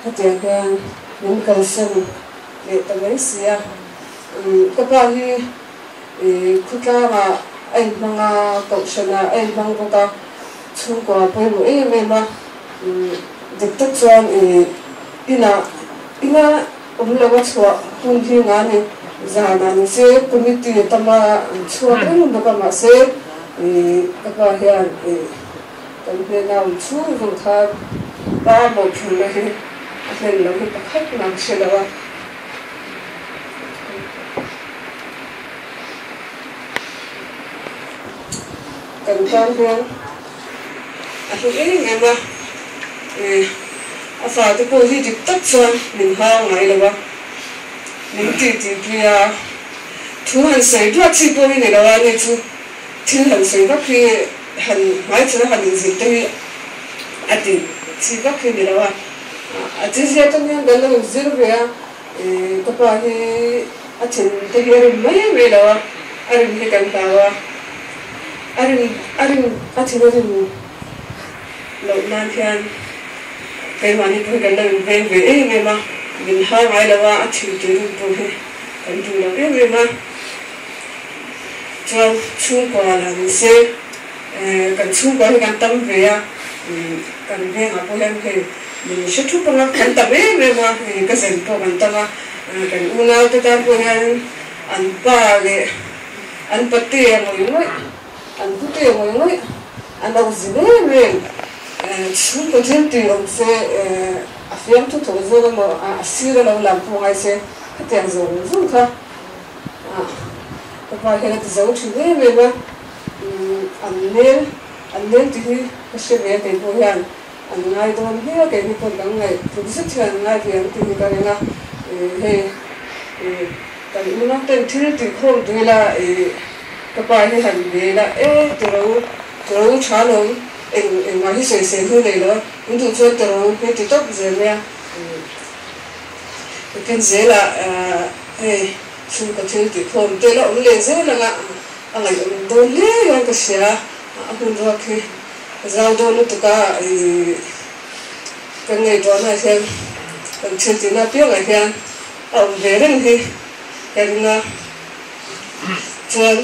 hetiang hian min kalsan leh ta mai si a. Ka pa hi khawtlangah a inhmang a, kohhranah a inhmang bawk a, chhungkua pawimawh em em a. Dik tak chuan inah ina awm lo a chhuah hun hi nga ni zanah ni se committee tam a chhuak reng bawk a, mahse ka pa hian kan hnena awm chhung zawng kha pa mawhphurhna hi a hlen lo hi pakhat nang hre lo a. Kan tan hian a hlu em em a, a fate pawh hi dik tak chuan min hau ngai lo a, min titi pui a, thu han sawi duat chi pawh hi ni lo a, ni chu thil han sawi vak hi han hmai chhana han inzir te hi a ti chi vak hi ni lo a, a chizia tan hian kan lo inzir ve a. Ka pa hi a thin te hi a rim mai mai lo a, a rim hi kan hlau a, a rim a rim a thin a rim loh nan hian keimahni pawh hi kan lo inveng ve em em a, min hau ngai lo a, a thin tui rim pawh hi kan duh lo em em a. Chuan chhungkua lah ni se kan chhungkua hi kan tam ve a, kan vengah pawh hian hei Min hre thup anga kan tam em em a, ka zen pawh kan tam a, kan unau te tan pawh hian an pa leh an pate a ngawih ngawih, an pute a ngawih ngawih, an lo zin em em. Chhungkaw thil tih awm se a fiamthu thawh zawk emaw a sir a lo lam pawh ngai se hetiang zawng zawng kha ka pa hian a ti zo thin em em a, an nel an nel tih hi ka hre ve a kei pawh hian. An ngai dawn hle kei ni pawh kan ngaih tluk zet hian an ngai ve ang tih hi ka ring a, hei kan unau ten thil tih khawm tui ila ka pa hi han ve ila e tiro tiro tha lo eng engmah hi sawi sel hi nei lo a, in duh chuan tiro hi ti tawp zel mai a, tin zelah hei chhungkaw thil tih khawm te la awm leh zel anga a ngaihawm dawn hle hian ka hria a hun ruak hi. Zau dawn lutuk a ih kan ngaihtuahna ah hian kan thil tihna apiangah hian a awm ve reng hi ka ring a, chuan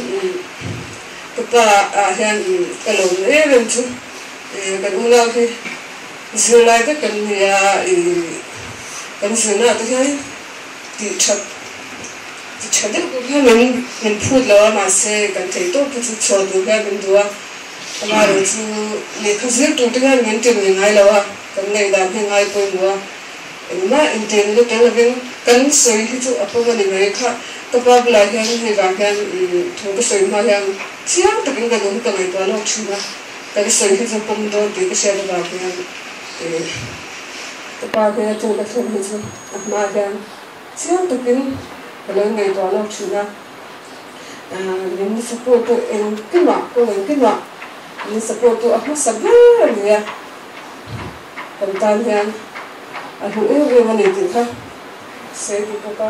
ka pa ah hian ka lo na em em chu ih kan unau hi zirlai vek kan ni a ih kan zirna ah te hian tih that ti tha deuh pawh hian min min phut lo a mahse kan thei tawk hi chu chhuah duh hian min duh a. Amaherawh chu lehkha zir tur te hian min tirh ni ngai lo a, kan ngaihdan hi ngai pawimawh a, engmah intirna te tel lovin kan sawi hi chu a pawm a ni mai kha. Ka pa bulah hian hei vang hian thu ka sawi hma hian chiang takin ka duh hi ka ngaihtuah lawk thin a, kan sawi hi chu pawm dawn tih ka hriat avang hian ka pa hian a thil ka thlen hi chu a hma hian chiang takin ka lo ngaihtuah lawk thin a. Min support tu engkimah kawng engkimah min support tu a hmasa ber a ni a, kan tan hian a hlu em em a ni tih kha sawi duh bawk a.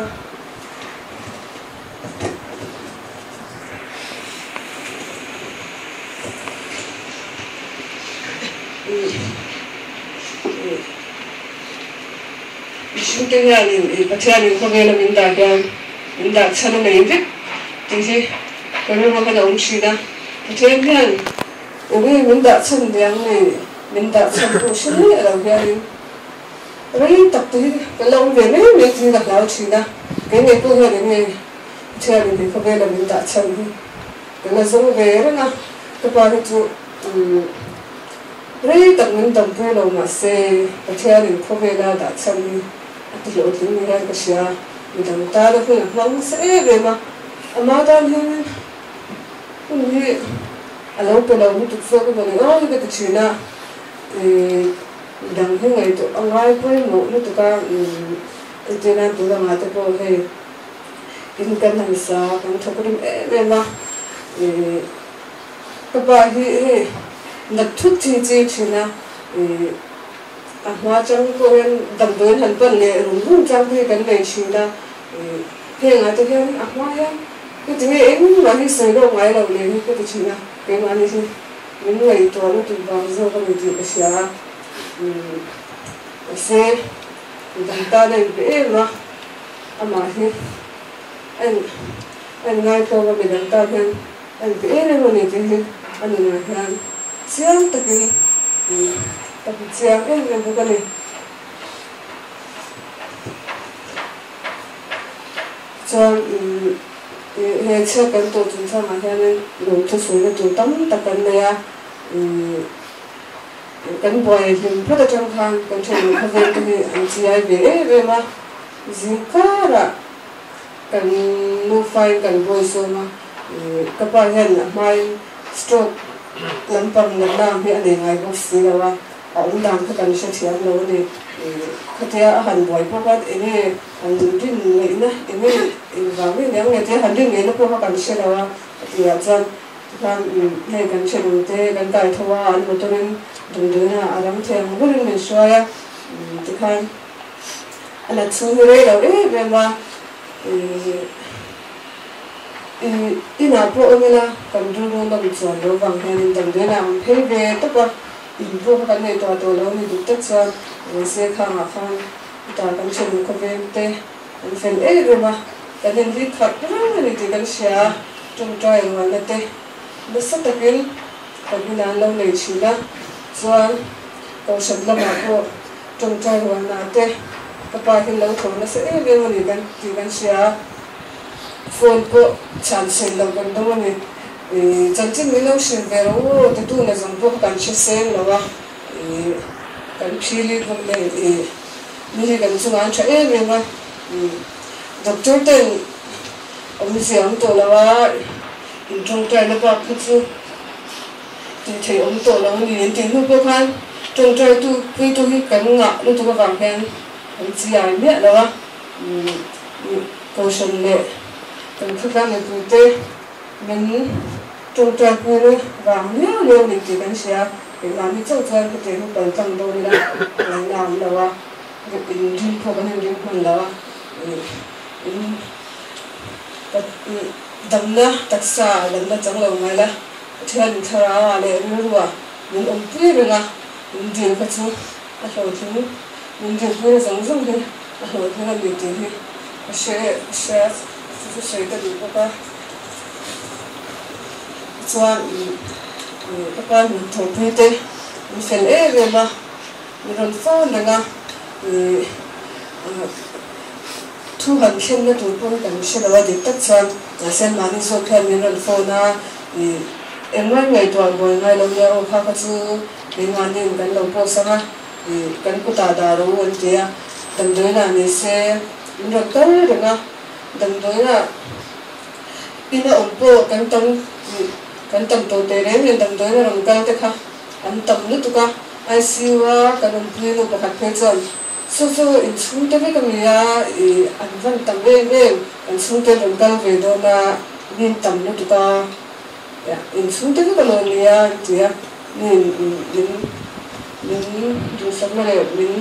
Mihringte hianin Pathianin khawvela min dah hian Min dah chhan a nei vek tih hi ka rilru khan a awm thin a, Pathian hian enge min dah chhan diang nge min dah chhan pawh hre miah lo hianin rei tak te hi ka la awm ve mai mai tih hi ka hlau thin a, kei ngei pawh hian enge Pathianin he khawvela min dah chhan hi Ka la zawng ve reng a, ka pa hi chu rei tak min dampui lo mahse Pathianin khawvela dah chhan hi a ti hlawhtling ni hian ka hria. Midang tana hun a hmang nasa em em a, ama tan hianin hun hi a lo pe lo lutuk zawk emaw ni aw hi ka ti thin a, midang hi ngaihtuah a ngai pawimawh lutuk a, entirnan tuna ngah te pawh hei in kan han sa kan thawk rim em em a, ka pa hi hei nat thut chi chi thin a, A hma chang pawh hian damdawiin han pan leh rum rum chang te hi kan nei thin a, hengah te hian a hma hian ka ti nge engmah hi sawi lawk ngai lo leh hi ka ti thin a, keimahni hi min ngaihtuah lutuk vang zawk a ni tih ka hria a, mahse dam tan a inpe em a, amah hi a in ngaitlawm a, midang tan hian a inpe em em a ni tih hi a nunah hian chiang takin Ka hmu chiang em em bawk a ni. Chuan he chhiat kan tawh chungchangah hianin lungthu suihna tur tam tak kan nei a, kan buai hlim phawt atang khan kan thenawm khawvel te hi an chiai ve em em a, zingkarah kan nufain kan buai sawm a, ka pa hian a hmain stroke Lampang natna ang hi a nei ngai bawk si lo a, a awm dan kha kan hrethiam lo a ni. Khatia a han buai pawh khan eng nge an rin ngaihna, eng nge engvang nge niang nge tia han rin ngaihna pawh kha kan hre lo a, a tihah chuan tikhan hei kan hre lo te kan kai tho a, an motor in damdawiin ah a ram thei ang berin min hruai a, tikhan a la chhung hi rei lo em em a. Inah pawh awm ila, kan rilru nawm chuan lo vang hianin damdawiin ah an phei ve tawp a, in pawh kha kan nei tawh tawh lo ni duh tak chuan mahse khangah khan hetah kan thenawm khawveng te an fel em em a, kan inhlit khat reng a ni tih kan hria a, tawngtai rualna te nasa takin kan inah an lo nei thin a, chuan kohhran lamah pawh tawngtai rualna te ka pa hi lo tho nasa em em a ni kan tih kan hria a. Phone pawh chhan sen loh kan dawng a ni. Chanchin min lo hrilh ve rawh u, titu na zawng pawh kha kan hre seng lo a, kan phili bawk nen mi hi kan chungah an tha em em a, doctor ten awmzia awm tawh lo a, in tawngtaina bak kha chu tih theih awm tawh lo a ni an tih hnu pawh khan tawngtaitu puitu hi kan ngah lutuk avang hian kan chiai miah lo a. Kohhran leh kan khawtlang mipuite min tawngtai pui vang liau liau ni tih kan hria. Keimahni chauh chuan hetiang hi kal tlang dawn ila ngaihna awm lo a, inrin pawh kan inring hman lo a, in damna taksa damna chang lo ngai la, Pathianin thlarau ah leh rilru ah min awmpui reng a, min dil kha chu a hlawhtling, min dilpui na zawng zawng hi. A hlawhtling a ni tih hi ka hre hria chu chu sawi ka duh bawk a. Tichuan ka pa hmun thawhpui te min fel em em a, min rawn phone reng a, thu han thlenna tur pawh hi kan hre lo a dik tak chuan mahse mahni zawk hian min rawn phone a, engmah ngaihtuah buai ngai lo nia aw kha kha chu keimahniin kan lo post ang a. Kan kutah dah ro an ti a, damdawiinah ni se min rawn kal reng a, damdawiinah ina awm pawh kan tam kan tam tawh teh reng reng damdawiin a rawn kal te kha an tam lutuk a, ICU a kan awmpui nu pakhat phei chuan chu chu inchhungte vek a ni a, ih an van tam em em, kan chhungte an rawn kal ve dawn a, min tam lutuk a, inchhungte vek a lo ni a an ti a, mi min. Min duhsakna leh min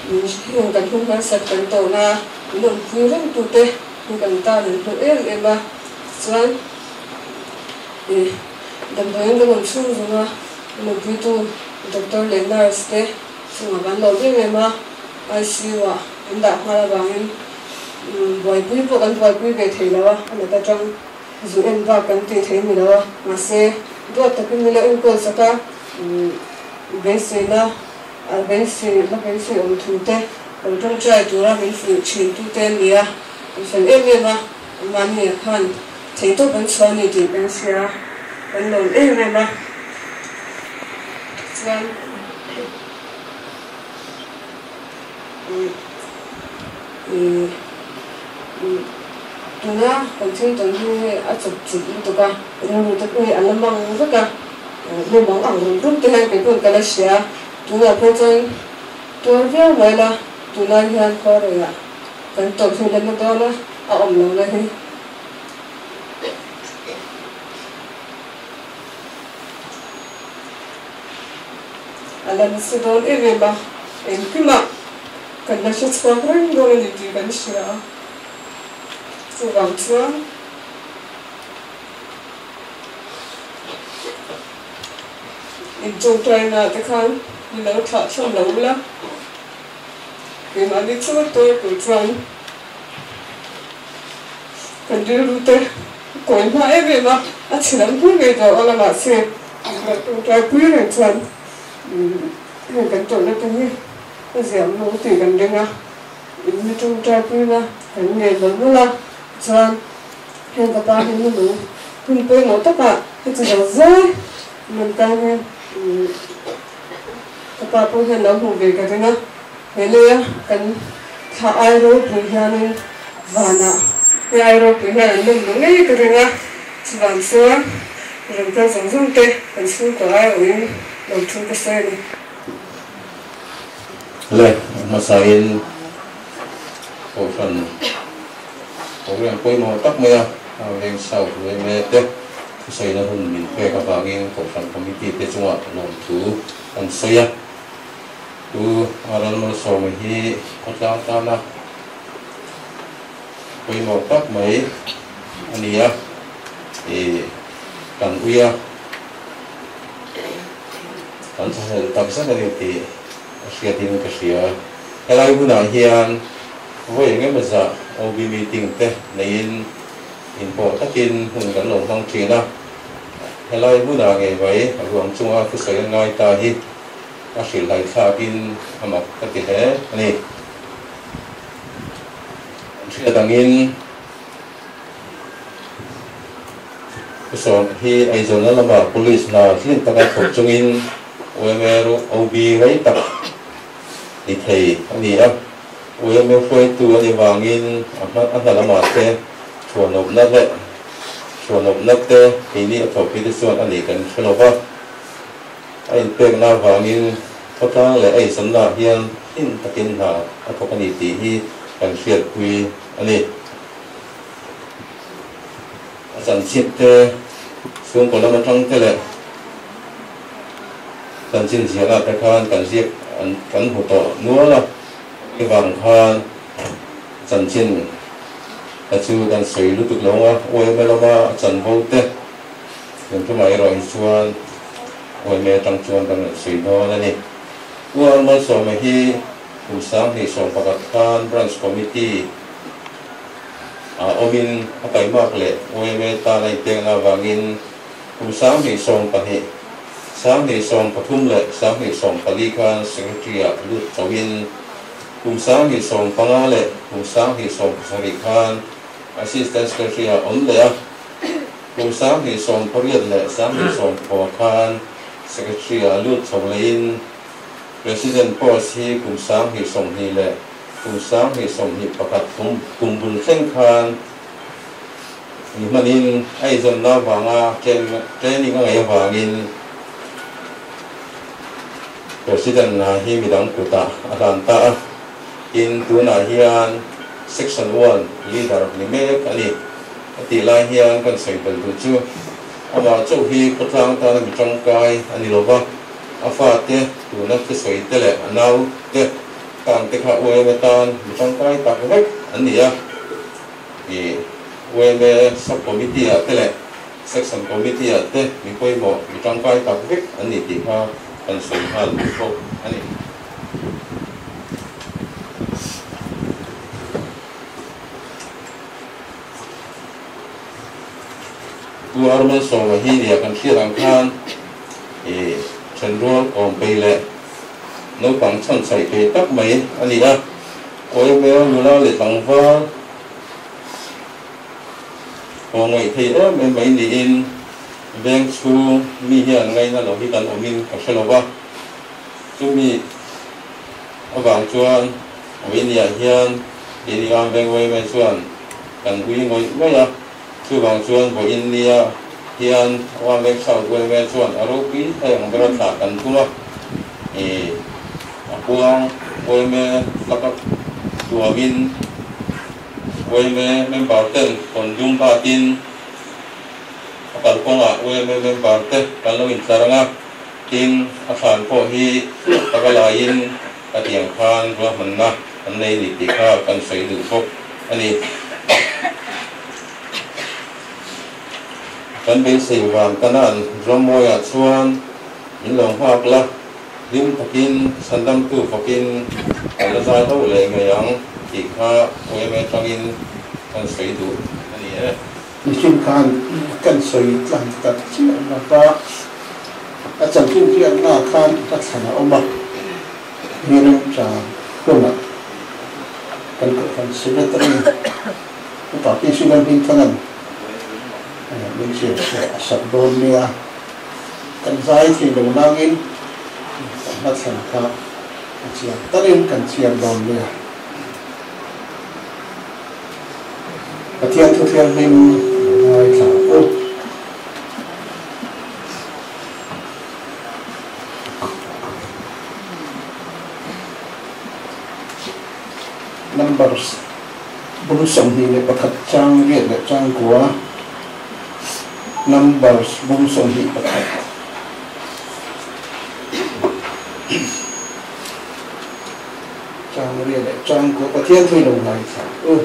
min heng kan hun harsat kan tawhna min awmpui reng tute hi kan tan an hmu em em a, tichuan ih damdawiin kan awm chhung zung a, min awmpuitu doctor leh nurse te chungah kan lawm em em a, ICU ah an dah nghal avangin buaipui pawh kan buaipui ve thei lo a, a nat atang zu en bak kan tih thei ni lo a, mahse duat takin min lo enkawl sak a. Beiseina, a beisei la beisei awm thu te, kan tawngtai tura min fuih thin tu te an ni a, an fel em em a, mahni ah khan Theihtawp an chhuah a ni tih kan hria, kan lawm em em a. Chuan tuna kan thil tawn hi a chawp chilh lutuk a, rilru te pawh hi a la mang vek a, mumang ang rum rum te hian kei pawn ka la hria, tunah pawh chuan tuar viau mai la, tunah hian khuareiah kan tawp hi la na dawn a, a awm lo na hi. A la nasa dawn em em a, engkimah kan la hre chhuak reng dawn a ni tih kan hria a, chuvang chuan intawngtaina te khan min lo thlah chhawm lo ula, keimahni chu tawi tur chuan Kan rilru te kawi hma em em a, a chhe lam pui ngei tawh ang a, mahse tawngtaipui reng chuan heng kan tawrhna te hi a ziam lo tih kan ring a, in mi tawngtaipuina kan ngei mawlh mawlh a, chuan heng ka pa hi nunung hun pawimawh takah heti zo zai man tan hian ka pa pawh hian lo hmuh ve ka ring a. He leia kan thla ai ropui hianin vanah he ai ropui hian an lawm duh ngei ka ring a, chuvang chuan rawn kal zawng zawng te kan chhungkaw ai awhin lo thu ka sawi a ni. Le hmasain Kohhran program pawimawh tak mai a, Veng South yma te thusawina hun min pek avangin Kohhran Committee te chungah lawmthu an sawi a. Pu Aral Malsawma hi khawtlang tana pawimawh tak mai a ni a, ih kan ui a, kan thlahlel tak zet a ni tih a hriatin ka hria. Helai hunah hian vawi eng emaw zah OB meeting te neiin inpawh takin hun kan lo hmang thin a, helai hunah ngei mai ruang chunga thusawi a ngai ta hi A hrilhhai thlakin a mak ka ti hle a ni. An hriat angin Pu hi Aizawlna lama Police hna hlin taka thawk chungin UMA OB rei tak ni thei a ni a. UMA hruaitu a nih vangin a hna lamah te thuanawpna leh thuanawpna te keini a thawhpui te chuan a nih kan hre lo va. A inpekna avangin khawtlang leh a insamnaah hian hlim takin hna a thawk a ni tih hi kan hriatpui a ni. A chanchin te, chhungkaw lam atang te leh chanchin ziahna te khan kan ziak kan hmu tawh nual a, chuvang khan chanchin te chu kan sawi lutuk lo ang a, UMA lama a chanvo te Tun tumah erawh hi chuan Uaime atang chuan kan rawn sawi dawn a ni. U Almalsawma hi kum 2011 khan Branch Committee ah awmin a kaimak leh Uaime tan a inpekna avangin kum 2012, 2013 leh 2014 khan Secretary ah lut chauhin kum 2015 leh kum 2017 khan Assistant Secretary ah awm leh a. Kum 2018 leh 2010 khan Secretary ah lut chho leiin President post hi kum 2020 leh kum 2021 kum kum bul thleng khan ni hmanin a inzawnna avanga training a ngaih avangin President hna hi midang kutah a hlan ta a. Tin, tunah hian Section 1 Leader ni mek a ni. A tih lai hian kan sawi bel duh chu amah chauh hi khawtlang tana mi tangkai a ni lova, a fate tuna thusawi te leh a nau te tang te kha UMA tan mi tangkai tak vek an ni a. Ih UMA Sub Committee ah te leh Section Committee ah te mi pawimawh mi tangkai tak vek an ni tih kha kan sawi nghal duh bawk a ni. Pu Armalsawma hi nia kan hriat ang khan i thenrual awm pei leh naupang chhanchhaih thei tak mai a ni a, Kawimel nula leh tlangval. Khawngaih thei em em mai niin veng chhung mi hian ngaina lo hi kan awmin ka hre lo va, chumi avang chuan Vawinia hian keini am veng mai mai chuan kan ui ngawih ngawih a, chuvang chuan Vawinia hian Awam Veng South yma chuan a ropui thei ang bera thlah kan tum a, ih a puang yma laka tuamin yma member ten kawn dum batin a kalkawngah yma member te kan lo intlar ang a, tin a thlan pawh hi taka laiin a tiang khan ruahmanna an nei ni tih kha kan sawi duh bawk a ni. Kan beisei vang kanan Rammawiah chuan min lo nghak la, hlim takin chhandamtu fakin kan la zai ho leh ngei ang tih kha yma atangin kan sawi duh a ni e. Mihring khan kan sawi tlang ta chiah lova, a chanchin riakna khan a thlan a awm a, mi remchang hunah kan kohhran secretary upa PC Lalhmingthanga'n min chhiarchhuah a sak dawn nia, kan zai thei lo nangin kan hmathlan kha a chiang takin kan chhiar dawn nia. Pathian thu thianghlim lo ngaithla u. Numbers bul 21 chang riat leh chang kua Numbers bul 21 Chang riat leh chang kua Pathian thu i lo ngaithla u.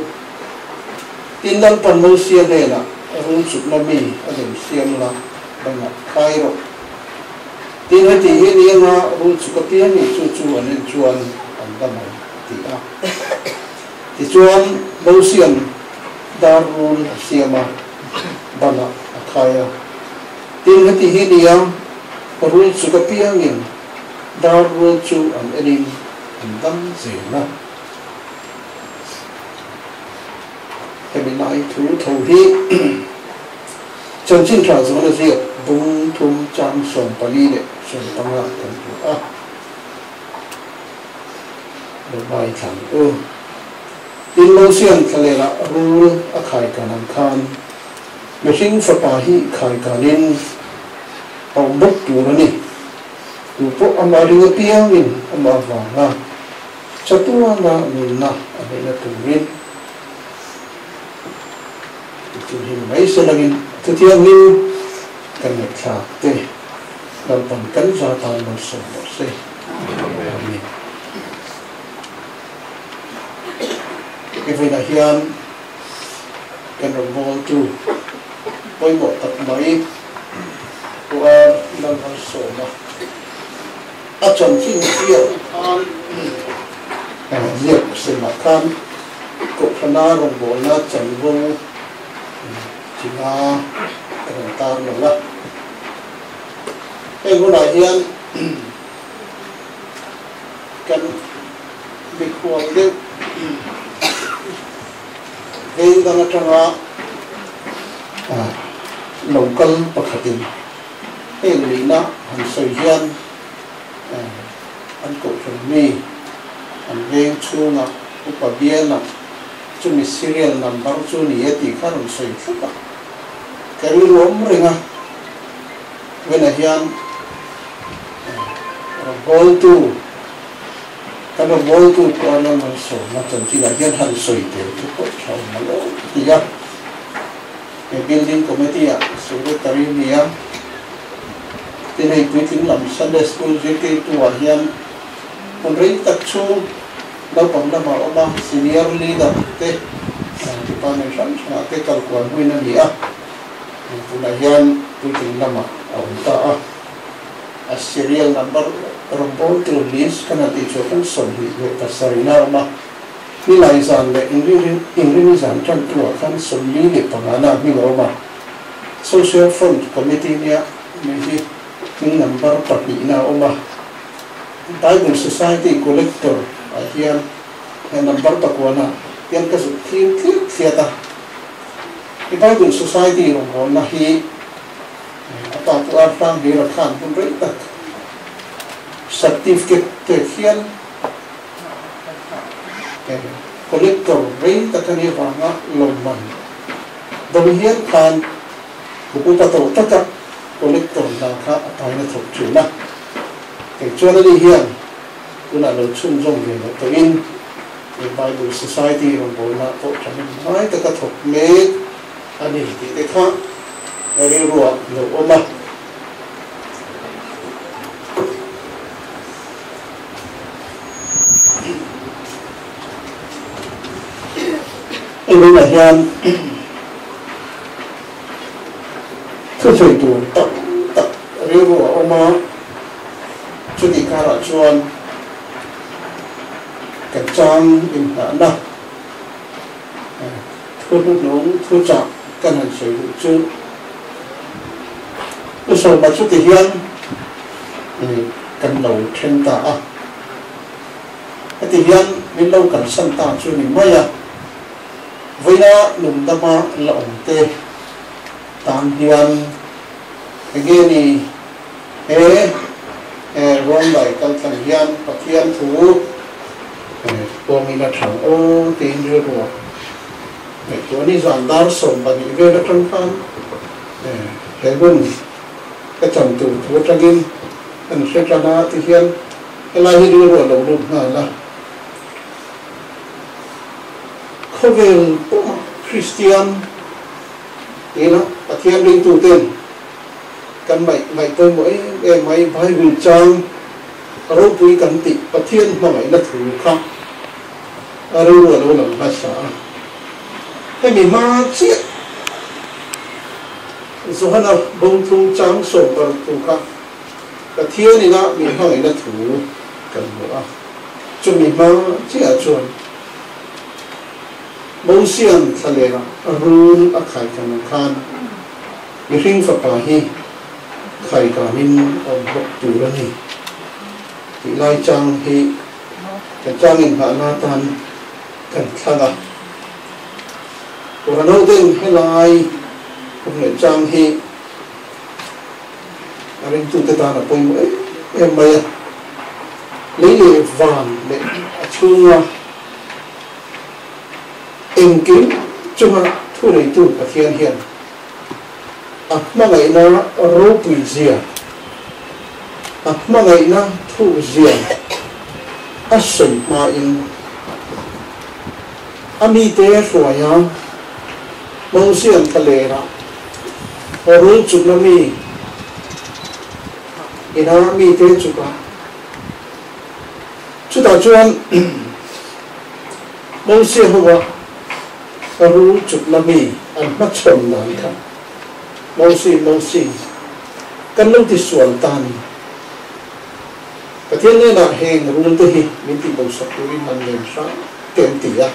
Tin Lalpan Mosia hnenah rul chukna mi a lem siam la, bangah khai rawh. Tin heti hi ni anga rul chuk apiang in chu chu an en chuan an dam ang a ti a. Tichuan Mosia'n dar rul a siam a, bangah a khai a. Tin heti hi ni a, rul chuk apiang in dar rul chu an en in an dam zel a. Hemi lai thu tho hi chanchin tha zawhna ziak bung thum chang 44 leh 15 kan hmu a, lo ngaithla ang u. Tin, Mosia'n thlalerah rul a khaikan ang khan mihring fapa hi khaikanin a awm bawk tur a ni. Tupawh amah ring apiangin amah vanga Chatuana nunna a neihna turin tih hi ni mai se langin chutiangin kan ngaihthlak te Lalpan kan za tan malsawm rawh se. Amen. Evawiinah hian kan rawn bawltu pawimawh tak mai Pu Ar Lalmalsawma A chanchin ziak khan ziak semah khan Kohhrana rawngbawlna chanvo chinga ka rawn tar lo a. Heng hunah hian kan mikhual deuh veng dang atanga lo kal pakhatin Heng nihna han sawi hian an kohhran mi an veng chhunga upa biala chumi serial number chu ni e tih kha rawn sawi tlat a, ka rilru awm reng a, tunah hian rawn bawltu kan rawn bawltu pawh an rawn sawmna chanchinah hian han sawi tel chu pawh tha awm lo ti a. He building committee ah secretary a ni a, tin hei puitling lam Sunday school zirtirtu ah hian hun rei tak chhung naupang lamah a awm a, senior leader te department hrang hrangah te kal kual hmuin a ni a, tunah hian puitling lamah a awm ta a, a serial number rawngbawltu list kan han tih chhuah khan 27 na a awm a. Nilai zan leh Inrini zan tantu ah khan 45 na hming a awm a, Social Front Committee nia mi hi hming number pahnih na a awm a, Bible Society Collector ah hian he number pakua na hian ka zuk thlir thliat thliat a. I Bible Society rawngbawlna hi a pa pu Ar Hrang Hlir a khan hun rei tak certificate pek hial collector rei tak a nih avanga lawmman dawng hial khan pu upa tawh taka collector hna kha a paina thawk thin a. Kei chuan ani hian tunah lo chhunzawm ve loh tawhin he Bible Society rawngbawlna pawh thahnem ngai taka thawk mek a ni tih te kha rilruah lo awm a. Hei tunah hian thusawi tur tak tak rilru a awm a, chutih karah chuan kan chang inhnahna thu hnuhnung thu chah kan han sawi duh chu Pu Sawma chu tihian kan lo then ta a, heti hian min lo kalsan ta chu ni mai a, vawiina lungdama la awm te tan hian enge ni he ruangdai kaltlang hian Pathian thu pawngin a thang aw tiin rilru a ngaihtuah a ni. Zan dar 12 vel atang khan he hun ka chan tur thu atangin kan hre tan a ti hian helai hi rilru a lo lut nghal a. Khawvel pawha Kristian ila Pathian ringtuten kan ngaih ngaih pawimawh em em mai Bible chang ropui kan tih Pathian hmangaihna thu kha a rilru a lo lang hmasa a. Hemi hma chiah Johana bawngthum chang 16 thu kha Pathian ina min hmangaihna thu kan hmu a. Chumi hma chiah chuan Mosian thlalera rul a khaikan ang khan mihring fapa hi khaikanin awm bawk tur a ni tih lai chang hi kan chang inghahna atan kan thlang a. Tura nauten helai kum leh chang hi a ringtute tan a pawimawh em em mai a. Lei leh van leh a chhunga engkim chunga thuneitu Pathian hian a hmangaihna ropui zia, a hmangaihna thuk zia a sawi hmain a mite hruaia Mosian thlalera rul chukna mi ina mite chuka chutah chuan Mosia hova rul chukna mi an hmachhawn dan kha Mosi Mosi kan lo ti sual ta ni. Pathian hnenah heng rul te hi min tih bo sak turin an ngen hrang te an ti a,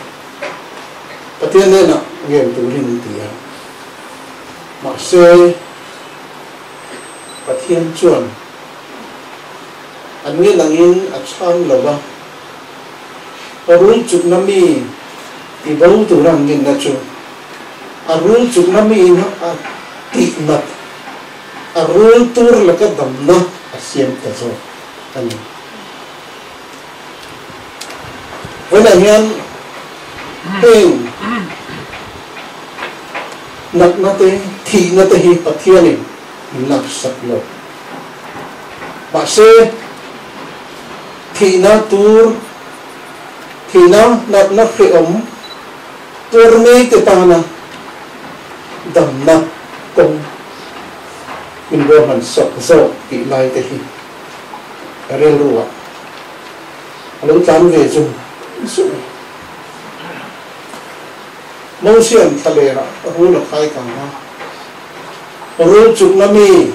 Pathian hnenah ngen turin an ti a. Mahse, Pathian chuan an ngen angin a chhang lo a, rul chukna mi ti bo tura an ngenna chu a rul chukna mi in a tih nat, a rul tur laka damna a siam ta zawk a ni. Vawiinah hian heng natna te, thihna te hi Pathianin min laksak lo. Mahse, thihna tur, thihna natna hrehawm tur ngei te tana damna kawng min ruahman sak zawk tih lai te hi rilru ah a lo tlan ve zung zung a. Mosian thlaler ah rul a khai kang a, rul chukna mi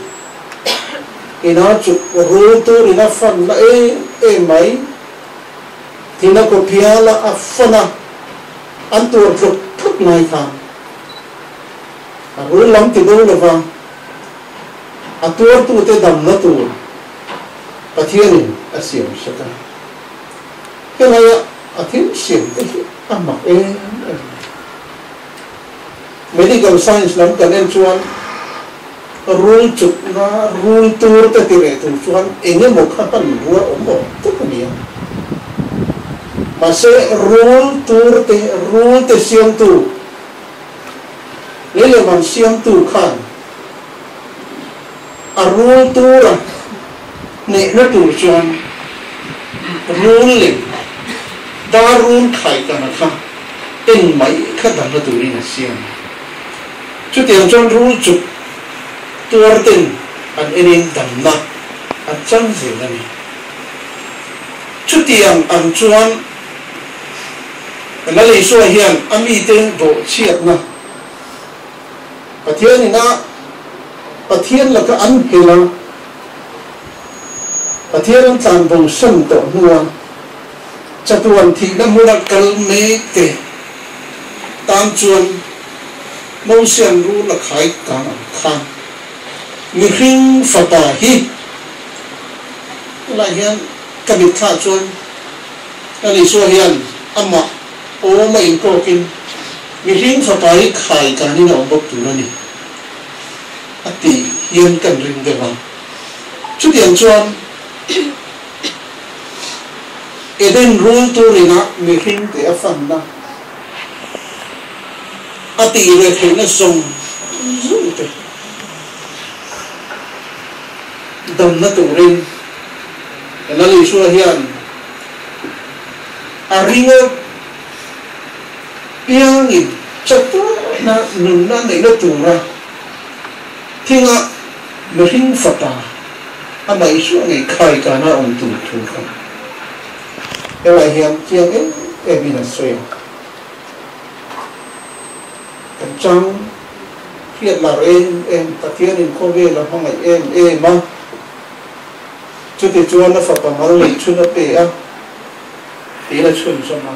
ina chuk rul tur in a fan na em em mai, thina kaw phiala a fan a, an tur tluk tluk lai khan a rul lam ti bo lova a tuartute damna tur Pathianin a siam sak a. Helaia a thil siam te hi a mak em em. Medical science lam kan en chuan rul chukna rul tur te ti reh tur chuan eng emaw kha hmanrua awm awm tak a ni a. Mahse rul tur te rul te siamtu lei leh van siamtu khan a rul tura hnehna tur chuan rul leh dar rul khaikana kha en mai kha damna turin a siam. Chutiang chuan rul chuk tuar ten an enin damna an chang zel a ni. Chutiang ang chuan Lal Isua hian a mite bawhchhiatna Pathianin a Pathian laka an hel a, Pathian an tlan bosan tawh hnua chatuan thihna hmuna kal mek te tan chuan Mosian rul a khai kang ang khan mihring fapa hi tunah hian ka mitthla chuan Lal Isua hian amah awm a inkawkin mihring fapa hi khai kanin a awm bawk tur a ni a tih hian kan ring deuh a. Chutiang chuan Eden rul turinah mihringte a fanna a tih leh theihna zawng zawng te damna turin Lal Isua hian a ringa piangin chatuahna nunna neihna tura thinga mihring fapa amah Isua ngei khai kana awm tur thu kha helai hian chiang em em in a sawi a. Kan chang hriat lar em em, Pathianin khawvel a hmangaih em em a, chutichuan a fapa mal neih chhun a pe a, tiin a chhun zawm a.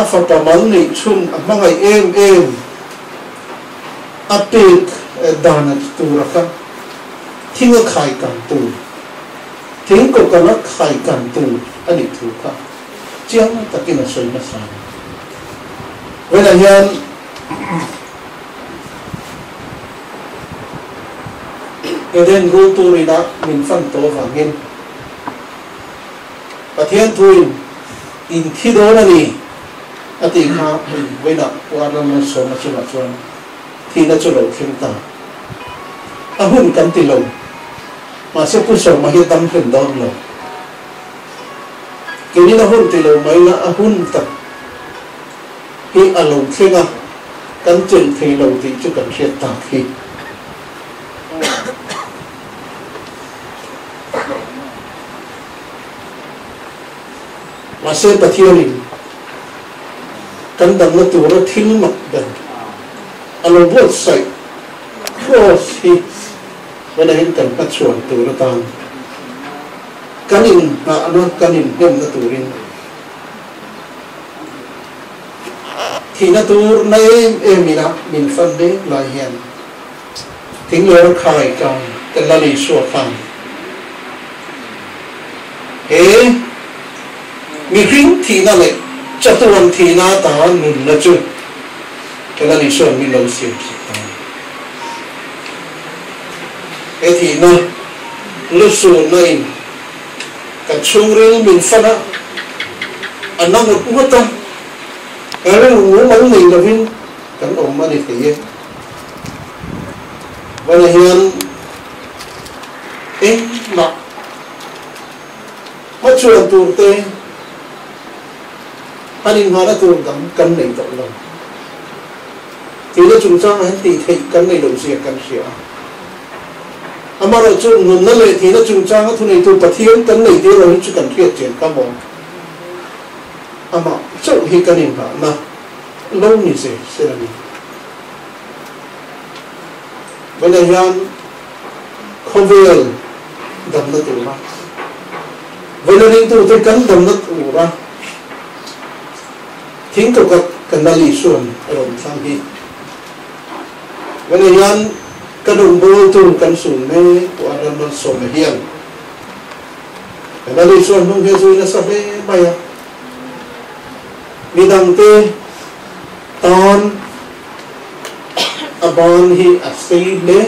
A fapa mal neih chhun a hmangaih em em a pek dan a tura kha thing a khai kan tur, thing kawkan a khai kan tur a nih thu kha chiang takin a sawi hmasa a ni. Vawiinah hian Eden rul turin a min fan tawh avangin Pathian thuin in thi dawn a ni a tih kha hei vawiinah Pu Arnold Malsawma chungah chuan thihna chu lo thleng ta. A hun kan ti lo, mahse Pu Sawma hi a dam hlen dawn lo. Keinin a hun ti lo mai la a hun tak hi a lo thleng a, kan chelh thei lo tih chu kan hriat tak hi. Mahse Pathianin kan damna tura thil mak ber a lo buatsaih Kraws hi vawlaiin kan hmachhuan tur atan kan inngahna, kan inhnemna turin thihna tur na em em ina min fan mek lai hian Thinglawr khai kang kan Lal Isua khan he mihring thihna leh chatuan thihna ata nunna chu kan Lal Isua'n min lo siam sak ta a ni. He thihna lusunna in kan chhungril min fan a, a na ngawt ngawt a, rilru mumal nei lovin kan awm a ni thei e. Vana hian engmah hmachhuan tur te han inngahna tur dang kan nei tawh lo. Tihna chungchangah hian tih theih kan nei loh zia kan hria a. Amaherawhchu nunna leh thihna chungchanga thuneitu Pathian kan nei tir lo hi chu kan hriat chian ka maw? Amah chauh hi kan inngahna lo ni zel se la ni. Vawiinah hian khawvel damna tura, vawiina ringtute kan damna tura thingkawkat kan Lal Isua'n a rawn thlang hi. Vawiinah hian kan rawngbawltu kan sun mek pawh a Lalmalsawma hian kan Lal Isua hnung hi a zui nasa hle mai a. Midangte tan. A ban hi a sei hle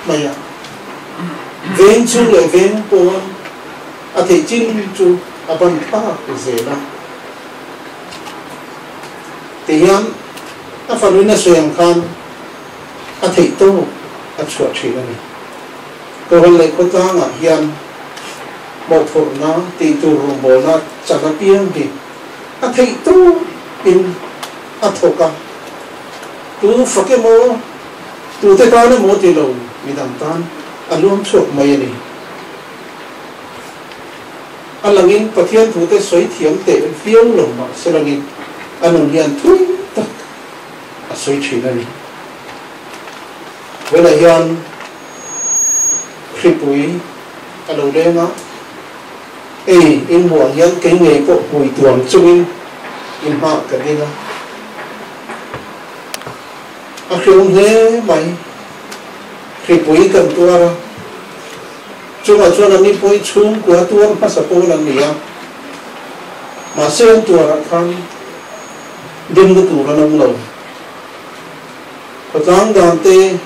mai a, veng chhung leh veng pawn a theih chin chu a ban thlak zel a. Tihian a fanuin a sawi ang khan a theih tawk a chhuah thin a ni. Kohhran leh khawtlangah hian mawhphurhna tih tur rawngbawlna chan apiang hi a theih tawkin a thawk a, tu fak emaw, tute tan emaw ti lo midang tan a luang chhuak mai a ni. A langin Pathian thute sawi thiam teh viau lo mah se langin a nun hian thui tak a sawi thin a ni. Vawiinah hian hripui a lo leng a, ei inhmuh ang hian kei ngei pawh hmui tuam chungin in hma ka ding a. A hriawm hle mai, hripui kan tuar a, chungah chuan an ni pawhin chhungkua tuar hmasa pawl an ni a, mahse an tuarah khan dimna tur an awm lo. Khawtlang dan te,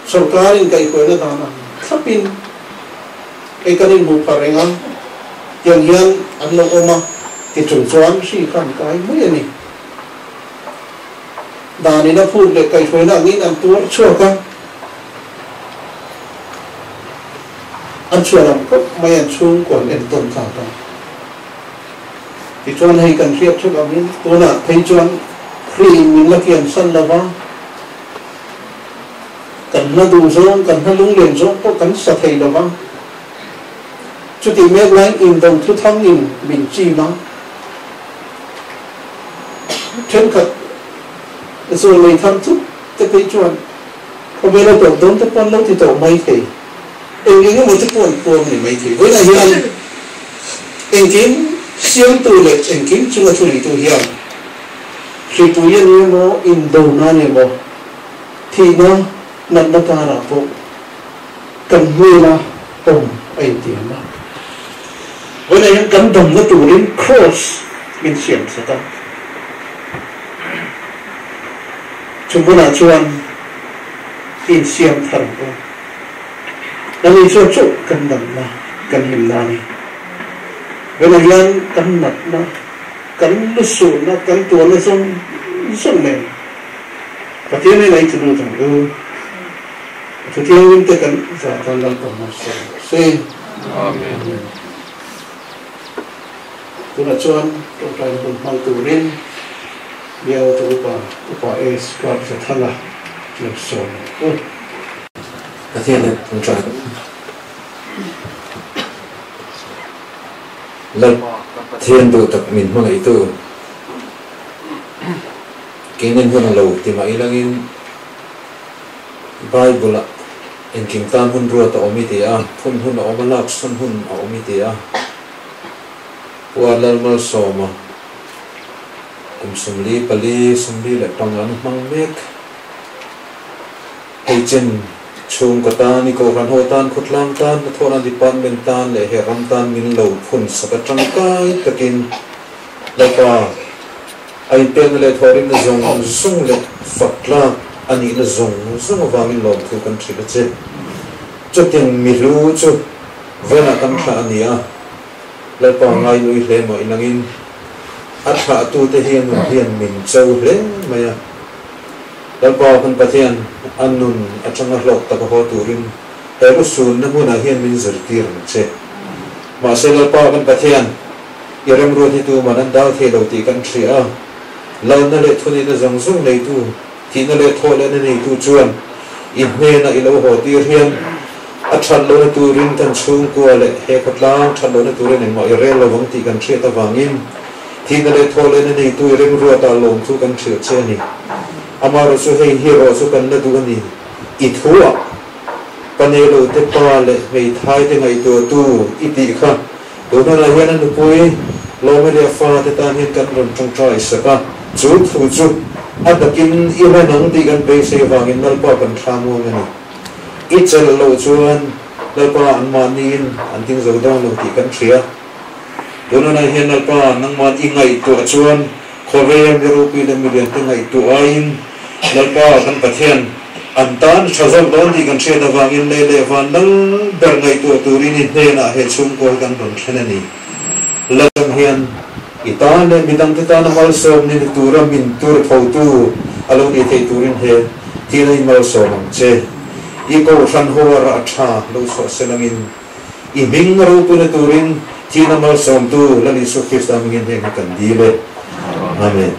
sawrkar in kaihhruaina dan ang thlapin hei kan inhmuh phah reng a, tiang hian an lo awm a ti chung chuan hri kha an kai mai a ni. Danin a phut leh kaihhruaina angin an tuar chhuak a, an chhuah lam khawp mai an chhungkaw an entawn tlak a. Tichuan hei kan hriat theuh angin tunah phei chuan hri in min la kian san lo va, kan hla duh zawng, kan hla lunglen zawng pawh kan sa thei lo va. Chutih mek laiin indo thuthang in min chim a, thenkhat zawl lei thar thut te phei chuan khawvel a tawp dawn te pawh an lo ti tawh mai thei. Eng eng emaw te pawh an puang ni mai thei. Vawiinah hian engkim siamtu leh engkim chunga thuneitu hian hripui a ni emaw, indona a ni emaw, thihna natna karah pawh kan hmela awm a intiam a. Vawiinah hian kan damna turin Kraws min siam sak a. Chu hmunah chuan insiam thar ang u. Ani chuan chauh kan damna, kan himna a ni. Vawiinah hian kan natna, kan lusunna, kan tuarna zawng zawng nen Pathian hi lei tunu dang u. A thuthianghlim te kan zah tan Lalpa hmasa se. Amen. Tunah chuan tawngtaina hun hmang turin Bial te upa, Upa AS Kapzathanga lo sawi ang u. Pathian leh tawngtai Lalpa Pathian duh tak min hmangaihtu keinin hun a lo ti mah ilangin Bible-ah engkim tan hun ruat a awm i ti a, phun hun a awm a, lak sawn hun a awm i ti a. Pu Lalmalsawma kum 44, 45 an hmang mek. Hei chen chhungkaw tan, i kohhran ho tan, khawtlang tan, hnathawhna department tan leh he ram tan min lo phun sak a tangkai takin Lalpa a inpekna leh thawhrimna zawng zawng leh faktlak a nihna zawng zawng avangin lawmthu kan hrilh a che. Chutiang mihlu chu Vawiinah kan thlah a ni a, Lalpa ngainui hle mah inangin a thlahtute hi a nun hian min cho hle mai a. Lalpa kan Pathian a nun atanga hlawk tak a haw turin he lusunna hmunah hian min zirtir ang che. Mahse Lalpa kan Pathian, i remruat hi tuman an dal thei lo tih kan hria a, lalna leh thunihna zawng zawng neitu, thihna leh thawhlehna neitu chuan i hnena i lo haw tir hian a that lohna turin kan chhungkua leh he khawtlang that lohna turin engmah i rel lovang tih kan hriat avangin Thihna leh thawhlehna neitu i remruatah lawm chu kan hrilh che a ni. Amaherawh chu hei hi erawh chu kan la duh a ni. I thuah pa nei lo te pa leh hmeithai te ngaihtuahtu i tih kha tunah hian a nupui Lawme leh a fa te tan hian kan rawn tawngtai sak a, chu thu chu a takin i hlan ang tih kan beisei avangin Lalpa kan thlamuang a ni. I chelh loh chuan Lalpa anmahniin an ding zo dawn lo tih kan hria. Tunah hian Lalpa, nangmah i ngaihtuah chuan khawvel mi ropui leh milian te ngaihtuah aiin Lalpa kan Pathian, An tan tha zawk dawn tih kan hriat avangin lei leh van lal ber ngaihtuah turin i hnenah he chhungkaw hi kan rawn thlen a ni. Lalchang hian i tan leh midangte tana malsawm ni ni tura min tur thotu a lo nih theih turin he thil a inmalsawm ang che. I kohhran ho a rah tha lo chhuah selangin i hming a ropuina turin thihna malsawmtu Lal Isua Krista hmingin heng hi kan dil e. Amen.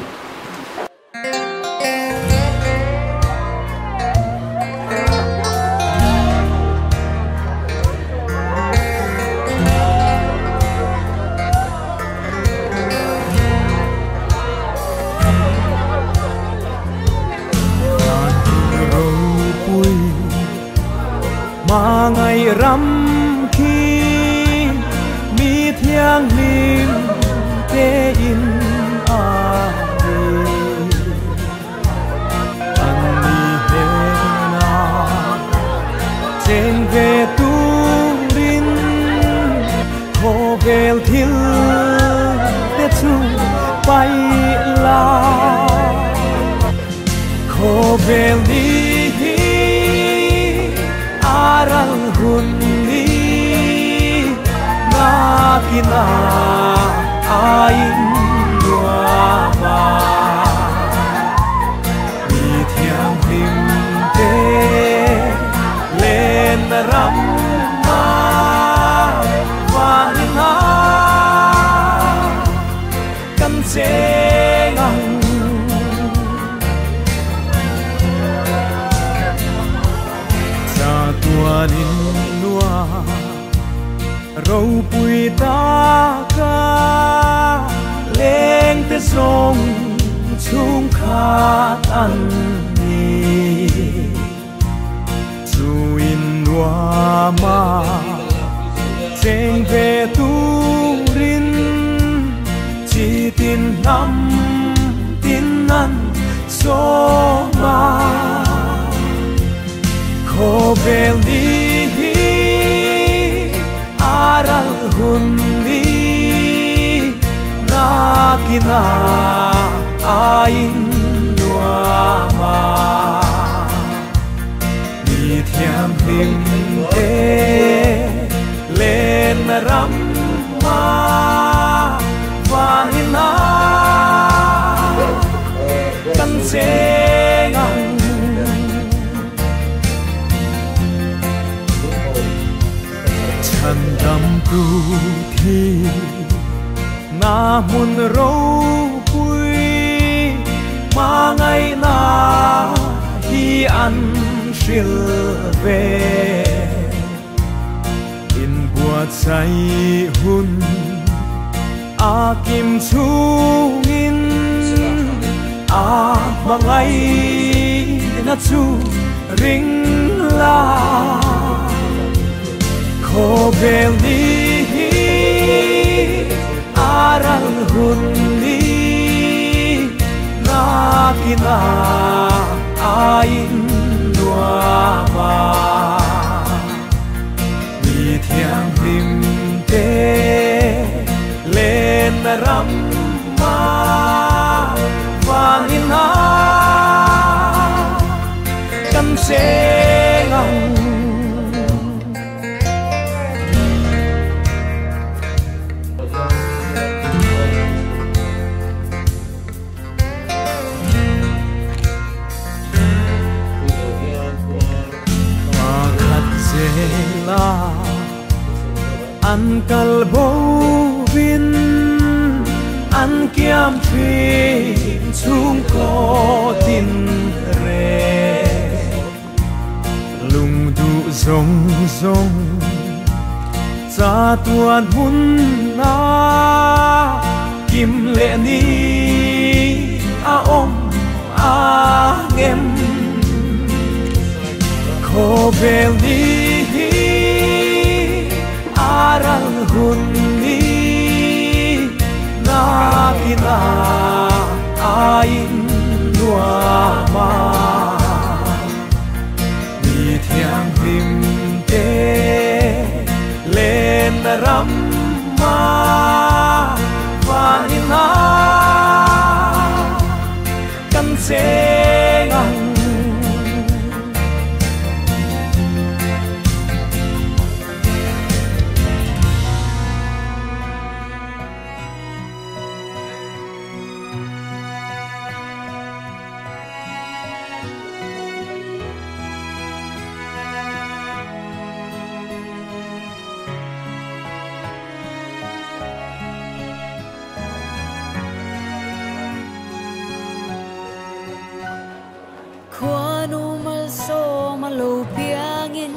lo piangin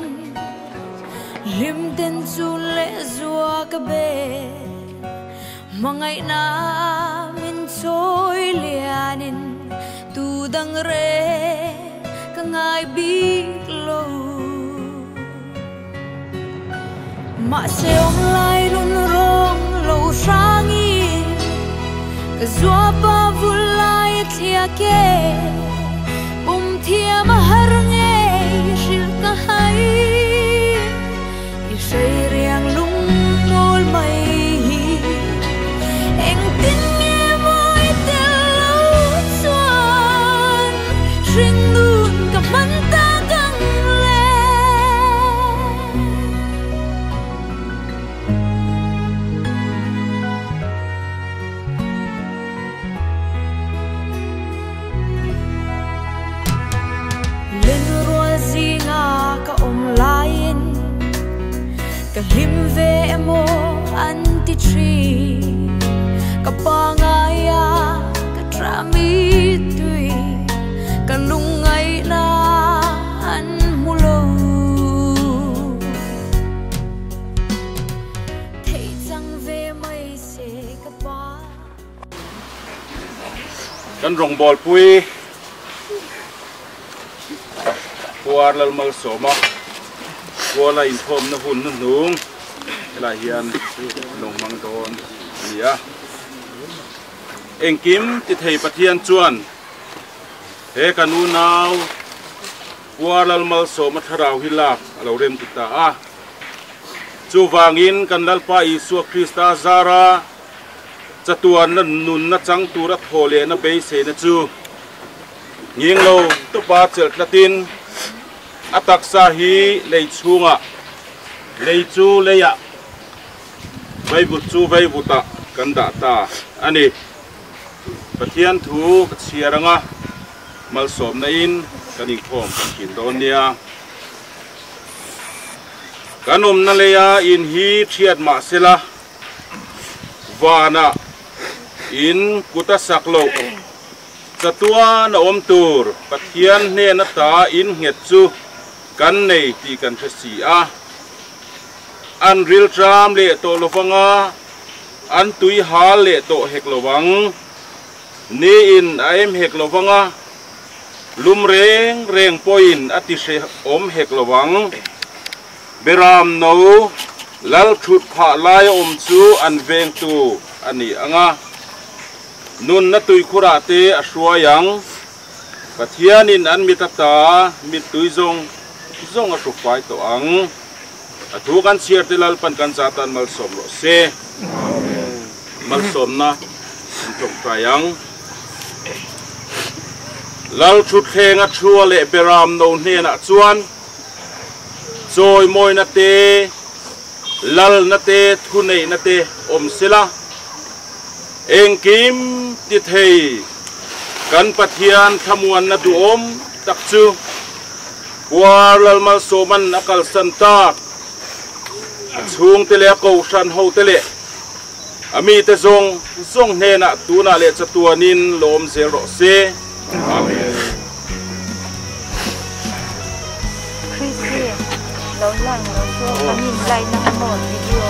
lim ten chu le zua ka be mangai na min choi lianin tu dang re ka ngai bik lo ma se om lai lun rong lo sangi ka zua pa vulai thia ke thia ma har nge hril ka hai i sei riang lung mol mai hi eng tin nge moi tel lo chuan hring nun ka man ta kang le ka om lain ka hlim ve emo anti tree ka pangaya ka trami tui ka lungai na an mulo thei chang ve mai se ka pa kan rong bol pui Puar lal mal soma kuala in thom na hun na nung la hian long mang don nia engkim ti thei pathian chuan he kanu naw puar lal mal soma tharau hi lak alo rem ti ta a chu wangin kan lalpa Isua Krista zara chatuan na nun na chang tura thole na be se na chu nging lo to pa chel tlatin atak sa hi lei chunga lei chu leia vai bu chu vai buta kan da ta ani pathian thu ka chiaranga malsom na in kan in khom kan kin don nia kanom na leia in hi thiat ma sela wana in kuta saklo chatua na om tur pathian hne na ta in nget chu kan nei ti kan thasi a an ril tram le to lovanga an tui hal le to hek lowang ni in aim hek lovanga lum reng reng poin ati se om hek lowang beram no lal thut pha lai om chu an veng tu ani anga nun na tui khura te a hruayang pathianin an mitata mit tui zong zong a hrupai to ang a thu kan chiar te lal pan kan chatan malsom ro se malsom na tong tayang lal thut khenga thua le beram no hne na chuan choi moi na te lal na te thu nei na te om sela engkim ti thei kan pathian thamuan na du om tak chu war lal mal soman akal santa chung te le ko shan ho te le ami te zong zong hne na tuna le chatuanin lom zel ro se amen. Chrissy lo lang lo chu kanin lai na mo video.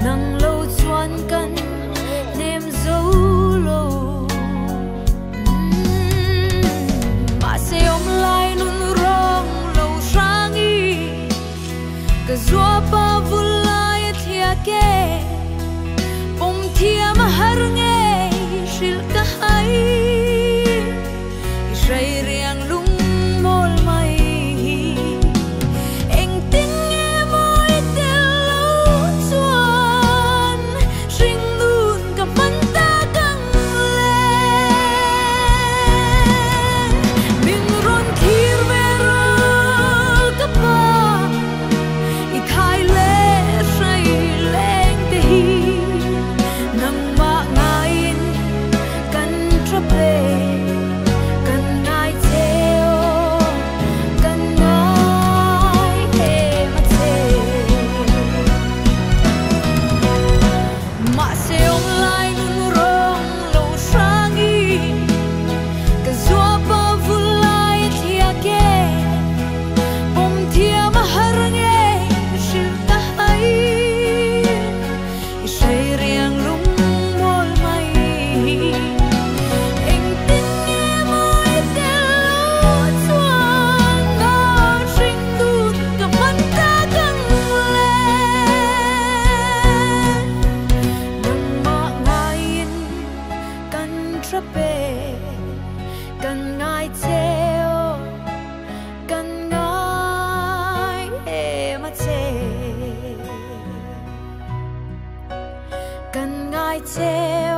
Nang lo chuan kan nem zo. Kan ngai che.